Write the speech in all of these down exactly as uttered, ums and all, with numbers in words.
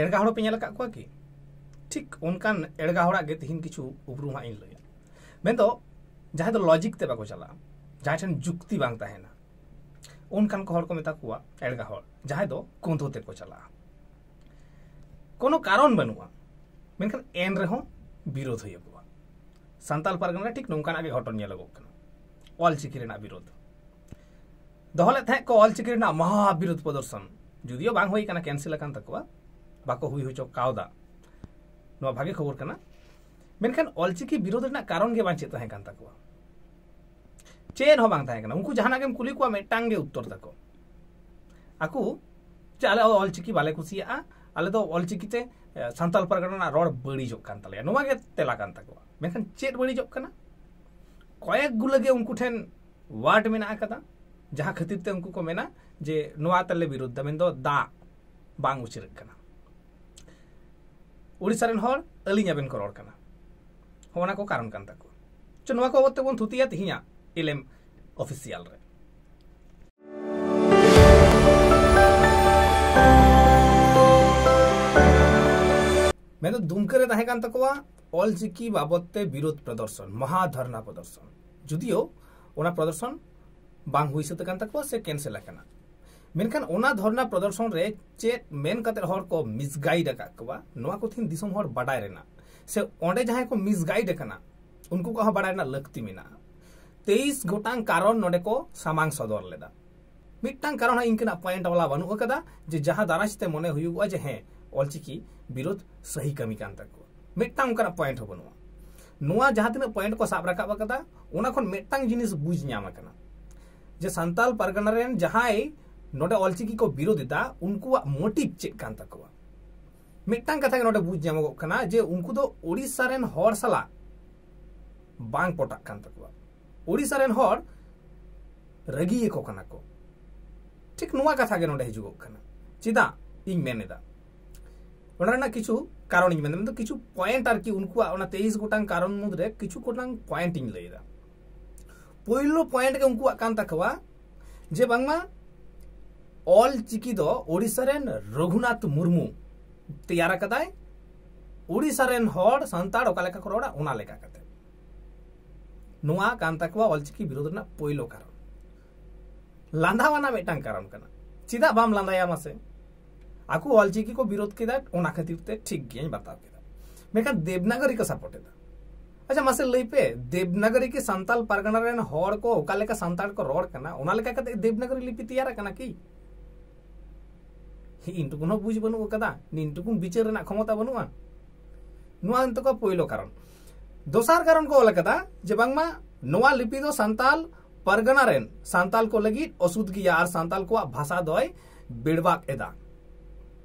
ᱮᱲᱜᱟ ᱦᱚᱲ ᱯᱮ ᱧᱮᱞ ᱟᱠᱟᱫ ᱠᱚᱣᱟ ᱠᱤ? ᱴᱷᱤᱠ ᱚᱱᱠᱟᱱ ᱮᱲᱜᱟ ᱦᱚᱲᱟᱜ ᱜᱮ ᱛᱤᱦᱤᱧ ᱠᱤᱪᱷᱩ ᱩᱯᱨᱩᱢ ᱦᱟᱸᱜ ᱤᱧ ᱞᱟᱹᱭᱟ᱾ ᱢᱮᱱᱫᱚ ᱡᱟᱦᱟᱸᱭ ᱫᱚ ᱞᱚᱡᱤᱠ ᱛᱮ ᱵᱟᱠᱚ ᱪᱟᱞᱟᱜᱼᱟ, ᱡᱟᱦᱟᱸᱭ ᱴᱷᱮᱱ ᱡᱩᱠᱛᱤ ᱵᱟᱝ ᱛᱟᱦᱮᱱᱟ, ᱚᱱᱠᱟᱱ ᱠᱚ ᱦᱚᱲ ᱠᱚ ᱢᱮᱛᱟ ᱠᱚᱣᱟ ᱮᱲᱜᱟ ᱦᱚᱲ, ᱡᱟᱦᱟᱸᱭ ᱫᱚ ᱠᱚᱸᱫᱷᱚ ᱛᱮᱠᱚ ᱪᱟᱞᱟᱜᱼᱟ᱾ ᱠᱳᱱᱳ ᱠᱟᱨᱚᱱ ᱵᱟᱹᱱᱩᱜᱼᱟ, ᱢᱮᱱᱠᱷᱟᱱ ᱮᱱ ᱨᱮᱦᱚᱸ ᱵᱤᱨᱳᱫᱷ ᱦᱩᱭᱩᱜᱚᱜᱼᱟ᱾ ᱥᱟᱱᱛᱟᱞ ᱯᱟᱨᱜᱟᱱᱟ ᱨᱮ ᱴᱷᱤᱠ ᱱᱚᱝᱠᱟᱱᱟᱜ ᱜᱮ ᱜᱷᱚᱴᱚᱱ ᱧᱮᱞᱚᱜᱚᱜ ᱠᱟᱱᱟ᱾ ᱚᱞᱪᱤᱠᱤ ᱨᱮᱱᱟᱜ ᱵᱤᱨᱳᱫᱷ ᱫᱚᱦᱚ ᱞᱮᱫ ᱛᱟᱦᱮᱸᱫ ᱠᱚ, ᱚᱞᱪᱤᱠᱤ ᱨᱮᱱᱟᱜ ᱢᱚᱦᱟ ᱵᱤᱨᱳᱫᱷ ᱯᱨᱚᱫᱚᱨᱥᱚᱱ, ᱡᱩᱫᱤᱭᱳ ᱵᱟᱝ ᱦᱩᱭ ᱠᱟᱱᱟ, ᱠᱮᱱᱥᱮᱞ ᱟᱠᱟᱱ ᱛᱟᱠᱚᱣᱟ, ᱵᱟᱠᱚ ᱦᱩᱭ ᱦᱚᱪᱚ ᱠᱟᱣᱫᱟ᱾ ᱱᱚᱣᱟ ᱵᱷᱟᱜᱮ ᱠᱷᱚᱵᱚᱨ ᱠᱟᱱᱟ᱾ ᱢᱮᱱᱠᱷᱟᱱ ᱚᱞᱪᱤᱠᱤ ᱵᱤᱨᱳᱫᱷ ᱨᱮᱱᱟᱜ ᱠᱟᱨᱚᱱ ᱜᱮ ᱵᱟᱝ ᱪᱮᱫ ᱛᱟᱦᱮᱸ ᱠᱟᱱ ᱛᱟᱠᱚᱣᱟ, ᱪᱮᱫ ᱦᱚᱸ ᱵᱟᱝ ᱛᱟᱦᱮᱸ ᱠᱟᱱᱟ᱾ ᱩᱱᱠᱩ ᱡᱟᱦᱟᱱᱟᱜ ᱜᱮᱢ ᱠᱩᱞᱤ ᱠᱚᱣᱟ, ᱢᱤᱫᱴᱟᱝ ᱜᱮ ᱩᱛᱛᱚᱨ ᱛᱟᱠᱚ, ᱟᱠᱚ ᱡᱮ ᱟᱞᱮ ᱚᱞᱪᱤᱠᱤ ᱵᱟᱞᱮ ᱠᱩᱥᱤᱭᱟᱜᱼᱟ, ᱟᱞᱮ ᱫᱚ ᱚᱞᱪᱤᱠᱤ ᱛᱮ ᱮ, ᱥᱟᱱᱛᱟᱞ ᱯᱟᱨᱜᱟᱱᱟ ᱨᱮᱱᱟᱜ ᱨᱚᱲ ᱵᱟᱹᱲᱤᱡᱚᱜ ᱠᱟᱱ ᱛᱟᱞᱮᱭᱟ, ᱱᱚᱣᱟ ᱜᱮ ᱛᱮᱞᱟ ᱠᱟᱱ ᱛᱟᱠᱚᱣᱟ᱾ ᱢᱮᱱᱠᱷᱟᱱ ᱪᱮᱫ ᱵᱟᱹᱲᱤᱡᱚᱜ ᱠᱟᱱᱟ? ᱠᱚᱭᱮᱠ ᱜᱩᱞᱟᱹ ᱜᱮ ᱩᱱᱠᱩ ᱴᱷᱮᱱ ᱣᱟᱨᱰ ᱢᱮᱱᱟᱜ ᱟᱠᱟᱫᱟ, ᱡᱟᱦᱟᱸ ᱠᱷᱟᱹᱛᱤᱨ ᱛᱮ ᱩᱱᱠᱩ ᱠᱚ ᱢᱮᱱᱟ ᱡᱮ ᱱᱚᱣᱟ ᱛᱮᱞᱮ ᱵᱤᱨᱳᱫᱷ ᱫᱟ, ᱢᱮᱱᱫᱚ ᱫᱟᱜ ᱵᱟᱝ ᱩᱪᱟᱹᱲᱟᱹᱜ ᱠᱟᱱᱟ, ᱩᱲᱤᱥᱥᱟ ᱨᱮᱱ ᱦᱚᱲ ᱟᱹᱞᱤᱧ ᱟᱵᱮᱱ ᱠᱚ ᱨᱚᱲ ᱠᱟᱱᱟ, ᱦᱚᱸᱜᱼᱚ ᱱᱟ ᱠᱚ ᱠᱟᱨᱚᱱ ᱠᱟᱱ ᱛᱟᱠᱚᱣᱟ᱾ ᱪᱚ, ᱱᱚᱣᱟ ᱠᱚ ᱵᱟᱵᱚᱫ ᱛᱮᱵᱚᱱ ᱛᱷᱩᱛᱤᱭᱟ ᱛᱤᱦᱤᱧᱟᱜ ᱮᱞᱮᱢ ᱚᱯᱷᱤᱥᱤᱭᱟᱞ ᱨᱮ᱾ ᱢᱮᱱᱫᱚ ᱫᱩᱢᱠᱟᱹ ᱨᱮ ᱛᱟᱦᱮᱸ ᱠᱟᱱ ᱛᱟᱠᱚᱣᱟ ᱚᱞᱪᱤᱠᱤ ᱵᱟᱵᱚᱫ ᱛᱮ ᱵᱤᱨᱳᱫᱷ ᱯᱨᱚᱫᱚᱨᱥᱚᱱ, ᱢᱚᱦᱟ ᱫᱷᱚᱨᱱᱟ ᱯᱨᱚᱫᱚᱨᱥᱚᱱ, ᱡᱩᱫᱤᱭᱳ ᱚᱱᱟ ᱯᱨᱚᱫᱚᱨᱥᱚᱱ ᱵᱟᱝ ᱦᱩᱭ ᱥᱟᱹᱛ ᱟᱠᱟᱱ ᱛᱟᱠᱚᱣᱟ ᱥᱮ ᱠᱮᱱᱥᱮᱞ ᱟᱠᱟᱱᱟ᱾ ᱢᱮᱱᱠᱷᱟᱱ ᱚᱱᱟ ᱫᱷᱚᱨᱱᱟ ᱯᱨᱚᱫᱚᱨᱥᱚᱱ ᱨᱮ ᱪᱮᱫ ᱢᱮᱱ ᱠᱟᱛᱮ ᱦᱚᱲ ᱠᱚ ᱢᱤᱥᱜᱟᱭᱤᱰ ᱟᱠᱟᱫ ᱠᱚᱣᱟ, ᱱᱚᱣᱟ ᱠᱚ ᱛᱤᱦᱤᱧ ᱫᱤᱥᱚᱢ ᱦᱚᱲ ᱵᱟᱰᱟᱭ ᱨᱮᱱᱟᱜ, ᱥᱮ ᱚᱸᱰᱮ ᱡᱟᱦᱟᱸᱭ ᱠᱚ ᱢᱤᱥᱜᱟᱭᱤᱰ ᱟᱠᱟᱱᱟ, ᱩᱱᱠᱩ ᱠᱚᱣᱟᱜ ᱦᱚᱸ ᱵᱟᱰᱟᱭ ᱨᱮᱱᱟᱜ ᱞᱟᱹᱠᱛᱤ ᱢᱮᱱᱟᱜᱼᱟ᱾ ᱛᱮᱭᱤᱥ ᱜᱚᱴᱟᱝ ᱠᱟᱨᱚᱱ ᱱᱚᱰᱮ ᱠᱚ ᱥᱟᱢᱟᱝ ᱥᱚᱫᱚᱨ ᱞᱮᱫᱟ᱾ ᱢᱤᱫᱴᱟᱝ ᱠᱟᱨᱚᱱ ᱦᱚᱸ ᱤᱱᱠᱟᱹᱱᱟᱜ ᱯᱚᱭᱮᱱᱴ ᱵᱟᱞᱟ ᱵᱟᱹᱱᱩᱜ ᱟᱠᱟᱫᱟ ᱡᱮ ᱡᱟᱦᱟᱸ ᱫᱟᱨᱟᱭ ᱛᱮ ᱢᱚᱱᱮ ᱦᱩᱭᱩᱜᱚᱜᱼᱟ ᱡᱮ ᱦᱮᱸ, ᱚᱞᱪᱤᱠᱤ ᱵᱤᱨᱳᱫᱷ ᱥᱟᱹᱦᱤ ᱠᱟᱹᱢᱤ ᱠᱟᱱ ᱛᱟᱠᱚᱣᱟ᱾ ᱢᱤᱫᱴᱟᱝ ᱚᱱᱠᱟᱱᱟᱜ ᱯᱚᱭᱮᱱᱴ ᱦᱚᱸ ᱵᱟᱹᱱᱩᱜᱼᱟ᱾ ᱱᱚᱣᱟ ᱡᱟᱦᱟᱸ ᱛᱤᱱᱟᱹᱜ ᱯᱚᱭᱮᱱᱴ ᱠᱚ ᱥᱟᱵ ᱨᱟᱠᱟᱵ ᱟᱠᱟᱫᱟ, ᱚᱱᱟ ᱠᱷᱚᱱ ᱢᱤᱫᱴᱟᱝ ᱡᱤᱱᱤᱥ ᱵᱩᱡᱽ ᱧᱟᱢ ᱟᱠᱟᱱᱟ ᱡᱮ ᱥᱟᱱᱛᱟᱞ ᱯᱟᱨᱜᱟᱱᱟ ᱨᱮᱱ ᱡᱟᱦᱟᱸᱭ ᱱᱚᱰᱮ ᱚᱞᱪᱤᱠᱤ ᱠᱚ ᱵᱤᱨᱳᱫᱷ ᱮᱫᱟ, ᱩᱱᱠᱩᱣᱟᱜ ᱢᱳᱴᱤᱵᱽ ᱪᱮᱫ ᱠᱟᱱ ᱛᱟᱠᱚᱣᱟ᱾ ᱢᱤᱫᱴᱟᱝ ᱠᱟᱛᱷᱟ ᱜᱮ ᱱᱚᱰᱮ ᱵᱩᱡᱽ ᱧᱟᱢᱚᱜᱚᱜ ᱠᱟᱱᱟ ᱡᱮ ᱩᱱᱠᱩ ᱫᱚ ᱳᱰᱤᱥᱟ ᱨᱮᱱ ᱦᱚᱲ ᱥᱟᱞᱟᱜ ᱵᱟᱝ ᱯᱚᱴᱟᱜ ᱠᱟᱱ ᱛᱟᱠᱚᱣᱟ᱾ ᱳᱰᱤᱥᱟ ᱨᱮᱱ ᱦᱚᱲ ᱨᱟᱹᱜᱤᱭᱟᱠᱚ ᱠᱟᱱᱟ ᱠᱚ᱾ ᱴᱷᱤᱠ ᱱᱚᱣᱟ ᱠᱟᱛᱷᱟ ᱜᱮ ᱱᱚᱰᱮ ᱦᱤᱡᱩᱜᱚᱜ ᱠᱟᱱᱟ᱾ ᱪᱮᱫᱟᱜ ᱤᱧ ᱢᱮᱱ ᱮᱫᱟ, ᱚᱱᱟ ᱨᱮᱱᱟᱜ ᱠᱤᱪᱷᱩ ᱠᱟᱨᱚᱱ ᱤᱧ ᱢᱮᱱᱫᱟ, ᱢᱮᱱᱫᱚ ᱠᱤᱪᱷᱩ ᱯᱚᱭᱮᱱᱴ ᱟᱨᱠᱤ, ᱩᱱᱠᱩᱣᱟᱜ ᱚᱱᱟ ᱛᱮᱭᱤᱥ ᱜᱚᱴᱟᱝ ᱠᱟᱨᱚᱱ ᱢᱩᱫᱽᱨᱮ ᱠᱤᱪᱷᱩ ᱜᱚᱴᱟᱝ ᱯᱚᱭᱮᱱᱴ ᱤᱧ ᱞᱟᱹᱭ ᱮᱫᱟ᱾ ᱯᱳᱭᱞᱳ ᱯᱚᱭᱮᱱᱴ ᱜᱮ ᱩᱱᱠᱩᱣᱟᱜ ᱠᱟᱱ ᱛᱟᱠᱚᱣᱟ ᱡᱮ ᱵᱟᱝᱢᱟ ᱚᱞ ᱪᱤᱠᱤ ᱫᱚ ᱳᱰᱤᱥᱟ ᱨᱮᱱ ᱨᱚᱜᱷᱩᱱᱟᱛᱷ ᱢᱩᱨᱢᱩ ᱛᱮᱭᱟᱨ ᱟᱠᱟᱫᱟᱭ ᱩᱲᱤᱥᱥᱟ ᱨᱮᱱ ᱦᱚᱲ ᱥᱟᱱᱛᱟᱲ ᱚᱠᱟ ᱞᱮᱠᱟ ᱠᱚ ᱨᱚᱲᱟ ᱚᱱᱟ ᱞᱮᱠᱟ ᱠᱟᱛᱮ᱾ ᱱᱚᱣᱟ ᱠᱟᱱ ᱛᱟᱠᱚᱣᱟ ᱚᱞᱪᱤᱠᱤ ᱵᱤᱨᱳᱫᱷ ᱨᱮᱱᱟᱜ ᱯᱳᱭᱞᱳ ᱠᱟᱨᱚᱱ᱾ ᱞᱟᱸᱫᱟᱣᱟᱱᱟᱜ ᱢᱤᱫᱴᱟᱝ ᱠᱟᱨᱚᱱ ᱠᱟᱱᱟ᱾ ᱪᱮᱫᱟᱜ ᱵᱟᱢ ᱞᱟᱸᱫᱟᱭᱟ ᱢᱟᱥᱮ? ᱟᱠᱚ ᱚᱞᱪᱤᱠᱤ ᱠᱚ ᱵᱤᱨᱳᱫᱷ ᱠᱮᱫᱟ, ᱚᱱᱟ ᱠᱷᱟᱹᱛᱤᱨ ᱛᱮ ᱴᱷᱤᱠ ᱜᱮᱭᱟᱧ ᱵᱟᱛᱟᱣ ᱠᱮᱫᱟ, ᱢᱮᱱᱠᱷᱟᱱ ᱫᱮᱵᱽᱱᱟᱜᱚᱨᱤ ᱠᱚ ᱥᱟᱯᱳᱨᱴ ᱮᱫᱟ᱾ ᱟᱪᱪᱷᱟ, ᱢᱟᱥᱮ ᱞᱟᱹᱭ ᱯᱮ, ᱫᱮᱵᱽᱱᱟᱜᱚᱨᱤ ᱠᱤ ᱥᱟᱱᱛᱟᱞ ᱯᱟᱨᱜᱟᱱᱟ ᱨᱮᱱ ᱦᱚᱲ ᱠᱚ ᱚᱠᱟ ᱞᱮᱠᱟ ᱥᱟᱱᱛᱟᱲ ᱠᱚ ᱨᱚᱲ ᱠᱟᱱᱟ ᱚᱱᱟ ᱞᱮᱠᱟ ᱠᱟᱛᱮ ᱫᱮᱵᱽᱱᱟᱜᱚᱨᱤ ᱞᱤᱯᱤ ᱛᱮᱭᱟᱨ ᱟᱠᱟᱱᱟ ᱠᱤ? ᱤᱱᱴᱩᱠᱩᱱ ᱦᱚᱸ ᱵᱩᱡᱽ ᱵᱟᱹᱱᱩᱜ ᱟᱠᱟᱫᱟ, ᱱᱤᱱᱴᱩᱠᱩᱱ ᱵᱤᱪᱟᱹᱨ ᱨᱮᱱᱟᱜ ᱠᱷᱚᱢᱚᱛᱟ ᱵᱟᱹᱱᱩᱜᱼᱟ᱾ ᱱᱚᱣᱟ ᱛᱟᱠᱚ ᱯᱳᱭᱞᱳ ᱠᱟᱨᱚᱱ᱾ ᱫᱚᱥᱟᱨ ᱠᱟᱨᱚᱱ ᱠᱚ ᱚᱞ ᱟᱠᱟᱫᱟ ᱡᱮ ᱵᱟᱝᱢᱟ ᱱᱚᱣᱟ ᱞᱤᱯᱤ ᱫᱚ ᱥᱟᱱᱛᱟᱞ ᱯᱟᱨᱜᱟᱱᱟ ᱨᱮᱱ ᱥᱟᱱᱛᱟᱞ ᱠᱚ ᱞᱟᱹᱜᱤᱫ ᱚᱥᱩᱫ ᱜᱮᱭᱟ ᱟᱨ ᱥᱟᱱᱛᱟᱞ ᱠᱚᱣᱟᱜ ᱵᱷᱟᱥᱟ ᱫᱚᱭ ᱵᱮᱲᱵᱟᱠ ᱮᱫᱟ᱾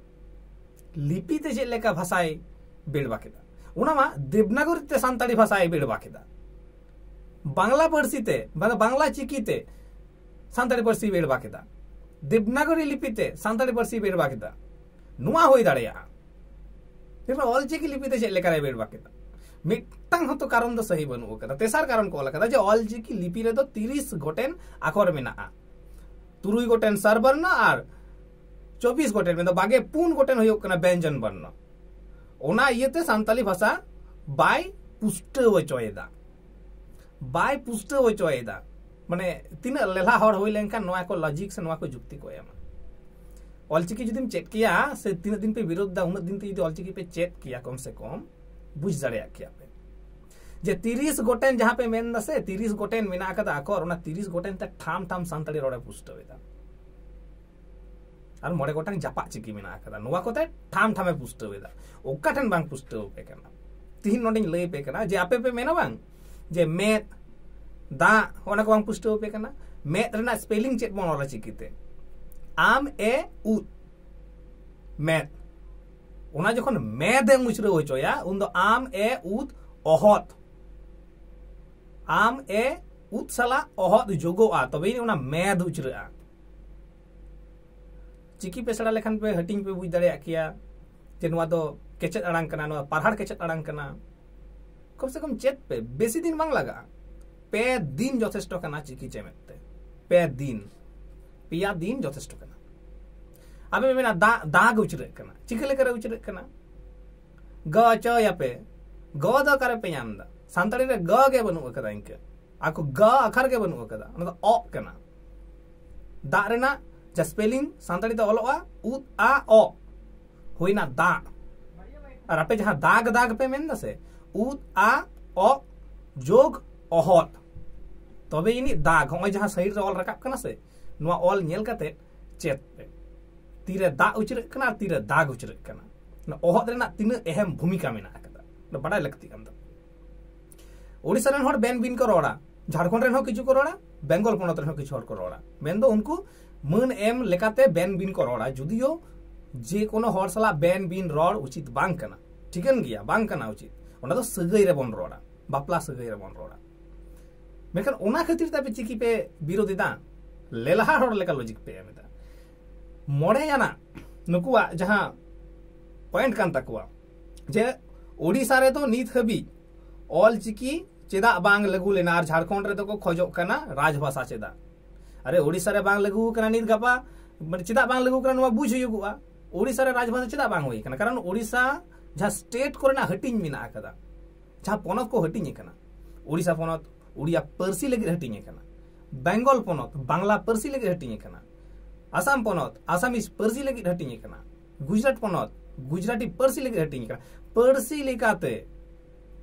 ᱞᱤᱯᱤ ᱛᱮ ᱪᱮᱫ ᱞᱮᱠᱟ ᱵᱷᱟᱥᱟᱭ ᱵᱮᱲᱵᱟᱠ ᱮᱫᱟ? ᱚᱱᱟ ᱢᱟ ᱫᱮᱵᱽᱱᱟᱜᱚᱨᱤ ᱛᱮ ᱥᱟᱱᱛᱟᱲᱤ ᱵᱷᱟᱥᱟᱭ ᱵᱮᱲᱵᱟᱠ ᱮᱫᱟ᱾ ᱵᱟᱝᱞᱟ ᱯᱟᱹᱨᱥᱤ ᱛᱮ, ᱢᱟᱱᱮ ᱵᱟᱝᱞᱟ ᱪᱤᱠᱤ ᱛᱮ ᱥᱟᱱᱛᱟᱲᱤ ᱯᱟᱹᱨᱥᱤ ᱵᱮᱲᱵᱟᱠ ᱮᱫᱟ᱾ ᱫᱮᱵᱽᱱᱟᱜᱚᱨᱤ ᱞᱤᱯᱤ ᱛᱮ ᱥᱟᱱᱛᱟᱲᱤ ᱯᱟᱹᱨᱥᱤ ᱵᱮᱲᱵᱟᱠ ᱮᱫᱟ᱾ ᱱᱚᱣᱟ ᱦᱩᱭ ᱫᱟᱲᱮᱭᱟᱜᱼᱟ᱾ ᱢᱮᱱᱠᱷᱟᱱ ᱚᱞᱪᱤᱠᱤ ᱞᱤᱯᱤ ᱛᱮ ᱪᱮᱫ ᱞᱮᱠᱟᱨᱮ ᱵᱮᱲᱵᱟᱠ ᱮᱫᱟ? ᱢᱤᱫᱴᱟᱝ ᱦᱚᱸᱛᱚ ᱠᱟᱨᱚᱱ ᱫᱚ ᱥᱟᱹᱦᱤ ᱵᱟᱹᱱᱩᱜ ᱟᱠᱟᱫᱟ᱾ ᱛᱮᱥᱟᱨ ᱠᱟᱨᱚᱱ ᱠᱚ ᱚᱞ ᱟᱠᱟᱫᱟ ᱡᱮ ᱚᱞᱪᱤᱠᱤ ᱞᱤᱯᱤ ᱨᱮᱫᱚ ᱛᱤᱨᱤᱥ ᱜᱚᱴᱮᱱ ᱟᱠᱷᱚᱨ ᱢᱮᱱᱟᱜᱼᱟ, ᱛᱩᱨᱩᱭ ᱜᱚᱴᱮᱱ ᱥᱟᱨ ᱵᱚᱨᱱᱚ ᱟᱨ ᱪᱚᱵᱵᱤᱥ ᱜᱚᱴᱮᱱ, ᱢᱮᱱᱫᱚ ᱵᱟᱜᱮ ᱯᱩᱱ ᱜᱚᱴᱮᱱ ᱦᱩᱭᱩᱜ ᱠᱟᱱᱟ ᱵᱮᱧᱡᱚᱱ ᱵᱚᱨᱱᱚ᱾ ᱚᱱᱟ ᱤᱭᱟᱹᱛᱮ ᱥᱟᱱᱛᱟᱞᱤ ᱵᱷᱟᱥᱟ ᱵᱟᱭ ᱯᱩᱥᱴᱟᱹᱣ ᱦᱚᱪᱚᱭᱮᱫᱟ, ᱵᱟᱭ ᱯᱩᱥᱴᱟᱹᱣ ᱦᱚᱪᱚᱭᱮᱫᱟ᱾ ᱢᱟᱱᱮ ᱛᱤᱱᱟᱹᱜ ᱞᱮᱞᱦᱟ ᱦᱚᱲ ᱦᱩᱭ ᱞᱮᱱᱠᱷᱟᱱ ᱱᱚᱣᱟ ᱠᱚ ᱞᱚᱡᱤᱠ ᱥᱮ ᱱᱚᱣᱟ ᱠᱚ ᱡᱩᱠᱛᱤ ᱠᱚ ᱮᱢᱟ? ᱚᱞᱪᱤᱠᱤ ᱡᱩᱫᱤᱢ ᱪᱮᱫ ᱠᱮᱭᱟ ᱥᱮ ᱛᱤᱱᱟᱹᱜ ᱫᱤᱱ ᱯᱮ ᱵᱤᱨᱳᱫᱷ ᱫᱟ, ᱩᱱᱟᱹᱜ ᱫᱤᱱ ᱛᱮ ᱡᱩᱫᱤ ᱚᱞᱪᱤᱠᱤ ᱯᱮ ᱪᱮᱫ ᱠᱮᱭᱟ, ᱠᱚᱢ ᱥᱮ ᱠᱚᱢ ᱵᱩᱡᱽ ᱫᱟᱲᱮᱭᱟᱜ ᱠᱮᱭᱟ ᱯᱮ ᱡᱮ ᱛᱤᱨᱤᱥ ᱜᱚᱴᱮᱱ ᱡᱟᱦᱟᱸ ᱯᱮ ᱢᱮᱱ ᱫᱟ ᱥᱮ, ᱛᱤᱨᱤᱥ ᱜᱚᱴᱮᱱ ᱢᱮᱱᱟᱜ ᱟᱠᱟᱫᱟ ᱟᱠᱷᱚᱨ, ᱚᱱᱟ ᱛᱤᱨᱤᱥ ᱜᱚᱴᱮᱱ ᱛᱮ ᱴᱷᱟᱢ ᱴᱷᱟᱢ ᱥᱟᱱᱛᱟᱲᱤ ᱨᱚᱲᱮ ᱯᱩᱥᱴᱟᱹᱣ ᱮᱫᱟ᱾ ᱟᱨ ᱢᱚᱬᱮ ᱜᱚᱴᱟᱝ ᱡᱟᱯᱟᱜ ᱪᱤᱠᱤ ᱢᱮᱱᱟᱜ ᱟᱠᱟᱫᱟ, ᱱᱚᱣᱟ ᱠᱚᱛᱮ ᱴᱷᱟᱢ ᱴᱷᱟᱢᱮ ᱯᱩᱥᱴᱟᱹᱣ ᱮᱫᱟ᱾ ᱚᱠᱟ ᱴᱷᱮᱱ ᱵᱟᱝ ᱯᱩᱥᱴᱟᱹᱣ ᱟᱯᱮ ᱠᱟᱱᱟ? ᱛᱤᱦᱤᱧ ᱱᱚᱰᱮᱧ ᱞᱟᱹᱭ ᱟᱯᱮ ᱠᱟᱱᱟ ᱡᱮ ᱟᱯᱮ ᱯᱮ ᱢᱮᱱᱟ ᱵᱟᱝ ᱡᱮ ᱢᱮᱫ, ᱫᱟᱜ, ᱚᱱᱟ ᱠᱚ ᱵᱟᱝ ᱯᱩᱥᱴᱟᱹᱣ ᱟᱯᱮ ᱠᱟᱱᱟ? ᱢᱮᱫ ᱨᱮᱱᱟᱜ ᱥᱯᱮᱞᱤᱝ ᱪᱮᱫ ᱵᱚᱱ ᱚᱞᱟ ᱪᱤᱠᱤᱛᱮ? ᱟᱢ ᱮ ᱩᱫ, ᱢᱮᱫ᱾ ᱚᱱᱟ ᱡᱚᱠᱷᱚᱱ ᱢᱮᱫ ᱮᱢ ᱩᱪᱨᱟᱹᱣ ᱦᱚᱪᱚᱭᱟ, ᱩᱱᱫᱚ ᱟᱢ ᱮ ᱩᱫ ᱚᱦᱚᱫ, ᱟᱢ ᱮ ᱩᱫ ᱥᱟᱞᱟᱜ ᱚᱦᱚᱫ ᱡᱳᱜᱚᱜᱼᱟ, ᱛᱚᱵᱮ ᱟᱹᱱᱤᱡ ᱚᱱᱟ ᱢᱮᱫ ᱩᱪᱨᱟᱹᱜᱼᱟ᱾ ᱪᱤᱠᱤ ᱯᱮ ᱥᱮᱬᱟ ᱞᱮᱠᱷᱟᱱ ᱯᱮ ᱦᱟᱹᱴᱤᱧ ᱯᱮ ᱵᱩᱡᱽ ᱫᱟᱲᱮᱭᱟᱜ ᱠᱮᱭᱟ ᱡᱮ ᱱᱚᱣᱟ ᱫᱚ ᱠᱮᱪᱮᱫ ᱟᱲᱟᱝ ᱠᱟᱱᱟ, ᱱᱚᱣᱟ ᱯᱟᱨᱦᱟᱲ ᱠᱮᱪᱮᱫ ᱟᱲᱟᱝ ᱠᱟᱱᱟ᱾ ᱠᱚᱢ ᱥᱮ ᱠᱚᱢ ᱪᱮᱫ ᱯᱮ, ᱵᱮᱥᱤ ᱫᱤᱱ ᱵᱟᱝ ᱞᱟᱜᱟᱜᱼᱟ᱾ ᱯᱮ ᱫᱤᱱ ᱡᱚᱛᱷᱮᱥᱴᱚ ᱠᱟᱱᱟ ᱪᱤᱠᱤ ᱪᱮᱢᱮᱫ ᱛᱮ, ᱯᱮ ᱫᱤᱱ, ᱯᱮᱭᱟ ᱫᱤᱱ ᱡᱚᱛᱷᱮᱥᱴᱚ ᱠᱟᱱᱟ᱾ ᱟᱯᱮ ᱯᱮ ᱢᱮᱱᱟ ᱫᱟᱜ, ᱫᱟᱜ ᱩᱪᱨᱟᱹᱜ ᱠᱟᱱᱟ᱾ ᱪᱤᱠᱟᱹ ᱞᱮᱠᱟᱨᱮ ᱩᱪᱨᱟᱹᱜ ᱠᱟᱱᱟ? ᱜᱚ ᱪᱚᱭᱟᱯᱮ, ᱜᱚ ᱫᱚ ᱚᱠᱟᱨᱮ ᱯᱮ ᱧᱟᱢ ᱮᱫᱟ? ᱥᱟᱱᱛᱟᱲᱤ ᱨᱮ ᱜᱚ ᱜᱮ ᱵᱟᱹᱱᱩᱜ ᱟᱠᱟᱫᱟ, ᱤᱱᱠᱟᱹ ᱟᱠᱚ ᱜᱚ ᱟᱠᱷᱟᱨ ᱜᱮ ᱵᱟᱹᱱᱩᱜ ᱟᱠᱟᱫᱟ, ᱚᱱᱟ ᱫᱚ ᱚᱜ ᱠᱟᱱᱟ᱾ ᱫᱟᱜ ᱨᱮᱱᱟᱜ ᱡᱟ ᱥᱯᱮᱞᱤᱝ ᱥᱟᱱᱛᱟᱲᱤ ᱛᱮ ᱚᱞᱚᱜᱼᱟ ᱩᱫ ᱟ ᱚ, ᱦᱩᱭᱱᱟ ᱫᱟᱜ᱾ ᱟᱨ ᱟᱯᱮ ᱡᱟᱦᱟᱸ ᱫᱟᱜ ᱫᱟᱜ ᱯᱮ ᱢᱮᱱ ᱫᱟ ᱥᱮ, ᱩᱫ ᱟ ᱚ ᱡᱳᱜ ᱚᱦᱚᱫ, ᱛᱚᱵᱮ ᱟᱹᱱᱤᱡ ᱫᱟᱜ᱾ ᱦᱚᱸᱜᱼᱚᱭ ᱡᱟᱦᱟᱸ ᱥᱟᱭᱤᱰ ᱨᱮ ᱚᱞ ᱨᱟᱠᱟᱵ ᱠᱟᱱᱟ ᱥᱮ, ᱱᱚᱣᱟ ᱚᱞ ᱧᱮᱞ ᱠᱟᱛᱮ ᱪᱮᱫ ᱯᱮ, ᱛᱤᱨᱮ ᱫᱟᱜ ᱩᱪᱨᱟᱹᱜ ᱠᱟᱱᱟ ᱟᱨ ᱛᱤᱨᱮ ᱫᱟᱜ ᱩᱪᱨᱟᱹᱜ ᱠᱟᱱᱟ᱾ ᱚᱦᱚᱫ ᱨᱮᱱᱟᱜ ᱛᱤᱱᱟᱹᱜ ᱮᱦᱮᱢ ᱵᱷᱩᱢᱤᱠᱟ ᱢᱮᱱᱟᱜ ᱟᱠᱟᱫᱟ, ᱵᱟᱰᱟᱭ ᱞᱟᱹᱠᱛᱤ ᱠᱟᱱ ᱛᱟᱵᱚᱱᱟ᱾ ᱳᱰᱤᱥᱟ ᱨᱮᱱ ᱦᱚᱲ ᱵᱮᱱ ᱵᱤᱱ ᱠᱚ ᱨᱚᱲᱟ, ᱡᱷᱟᱲᱠᱷᱚᱸᱰ ᱨᱮᱱ ᱦᱚᱸ ᱠᱤᱪᱷᱩ ᱠᱚ ᱨᱚᱲᱟ, ᱵᱮᱝᱜᱚᱞ ᱯᱚᱱᱚᱛ ᱨᱮᱱ ᱦᱚᱸ ᱠᱤᱪᱷᱩ ᱦᱚᱲ ᱠᱚ ᱨᱚᱲᱟ᱾ ᱢᱮᱱᱫᱚ ᱩᱱᱠᱩ ᱢᱟᱹᱱ ᱮᱢ ᱞᱮᱠᱟᱛᱮ ᱵᱮᱱ ᱵᱤᱱ ᱠᱚ ᱨᱚᱲᱟ, ᱡᱩᱫᱤᱭᱳ ᱡᱮ ᱠᱳᱱᱳ ᱦᱚᱲ ᱥᱟᱞᱟᱜ ᱵᱮᱱ ᱵᱤᱱ ᱨᱚᱲ ᱩᱪᱤᱛ ᱵᱟᱝ ᱠᱟᱱᱟ, ᱴᱷᱤᱠᱟᱹᱱ ᱜᱮᱭᱟ, ᱵᱟᱝ ᱠᱟᱱᱟ ᱩᱪᱤᱛ᱾ ᱚᱱᱟ ᱫᱚ ᱥᱟᱹᱜᱟᱹᱭ ᱨᱮᱵᱚᱱ ᱨᱚᱲᱟ, ᱵᱟᱯᱞᱟ ᱥᱟᱹᱜᱟᱹᱭ ᱨᱮᱵᱚᱱ ᱨᱚᱲᱟ᱾ ᱢᱮᱱᱠᱷᱟᱱ ᱚᱱᱟ ᱠᱷᱟᱹᱛᱤᱨ ᱛᱮ ᱟᱯᱮ ᱪᱤᱠᱤ ᱯᱮ ᱵᱤᱨᱳᱫ ᱮᱫᱟ? ᱞᱮᱞᱦᱟ ᱦᱚᱲ ᱞᱮᱠᱟ ᱞᱚᱡᱤᱠ ᱯᱮ ᱮᱢ ᱮᱫᱟ᱾ ᱢᱚᱬᱮ ᱟᱱᱟᱜ ᱱᱩᱠᱩᱣᱟᱜ ᱡᱟᱦᱟᱸ ᱯᱚᱭᱮᱱᱴ ᱠᱟᱱ ᱛᱟᱠᱚᱣᱟ, ᱡᱮ ᱳᱰᱤᱥᱟ ᱨᱮᱫᱚ ᱱᱤᱛ ᱦᱟᱹᱵᱤᱡ ᱚᱞ ᱪᱤᱠᱤ ᱪᱮᱫᱟᱜ ᱵᱟᱝ ᱞᱟᱹᱜᱩ ᱞᱮᱱᱟ ᱟᱨ ᱡᱷᱟᱲᱠᱷᱚᱸᱰ ᱨᱮᱫᱚ ᱠᱚ ᱠᱷᱚᱡᱚᱜ ᱠᱟᱱᱟ ᱨᱟᱡᱽᱵᱷᱟᱥᱟ ᱪᱮᱫᱟᱜ? ᱟᱨᱮ, ᱳᱰᱤᱥᱟ ᱨᱮ ᱵᱟᱝ ᱞᱟᱹᱜᱩ ᱠᱟᱱᱟ ᱱᱤᱛ ᱜᱟᱯᱟ, ᱢᱟᱱᱮ ᱪᱮᱫᱟᱜ ᱵᱟᱝ ᱞᱟᱹᱜᱩ ᱠᱟᱱᱟ ᱱᱚᱣᱟ ᱵᱩᱡᱽ ᱦᱩᱭᱩᱜᱚᱜᱼᱟ᱾ ᱳᱰᱤᱥᱟ ᱨᱮ ᱨᱟᱡᱽᱵᱷᱟᱥᱟ ᱪᱮᱫᱟᱜ ᱵᱟᱝ ᱦᱩᱭ ᱠᱟᱱᱟ? ᱠᱟᱨᱚᱱ ᱳᱰᱤᱥᱟ ᱡᱟᱦᱟᱸ ᱥᱴᱮᱴ ᱠᱚᱨᱮᱱᱟᱜ ᱦᱟᱹᱴᱤᱧ ᱢᱮᱱᱟᱜ ᱟᱠᱟᱫᱟ, ᱡᱟᱦᱟᱸ ᱯᱚᱱᱚᱛ ᱠᱚ ᱦᱟᱹᱴᱤᱧ ᱟᱠᱟᱱᱟ, ᱳᱰᱤᱥᱟ ᱯᱚᱱᱚᱛ ᱳᱰᱤᱭᱟ ᱯᱟᱹᱨᱥᱤ ᱞᱟᱹᱜᱤᱫ ᱦᱟᱹᱴᱤᱧ ᱟᱠᱟᱱᱟ, ᱵᱮᱝᱜᱚᱞ ᱯᱚᱱᱚᱛ ᱵᱟᱝᱞᱟ ᱯᱟᱹᱨᱥᱤ ᱞᱟᱹᱜᱤᱫ ᱦᱟᱹᱴᱤᱧ ᱟᱠᱟᱱᱟ, ᱟᱥᱟᱢ ᱯᱚᱱᱚᱛ ᱟᱥᱟᱢᱤᱡ ᱯᱟᱹᱨᱥᱤ ᱞᱟᱹᱜᱤᱫ ᱦᱟᱹᱴᱤᱧ ᱟᱠᱟᱱᱟ, ᱜᱩᱡᱽᱨᱟᱴ ᱯᱚᱱᱚᱛ ᱜᱩᱡᱽᱨᱟᱴᱤ ᱯᱟᱹᱨᱥᱤ ᱞᱟᱹᱜᱤᱫ ᱦᱟᱹᱴᱤᱧ ᱟᱠᱟᱱᱟ᱾ ᱯᱟᱹᱨᱥᱤ ᱞᱮᱠᱟᱛᱮ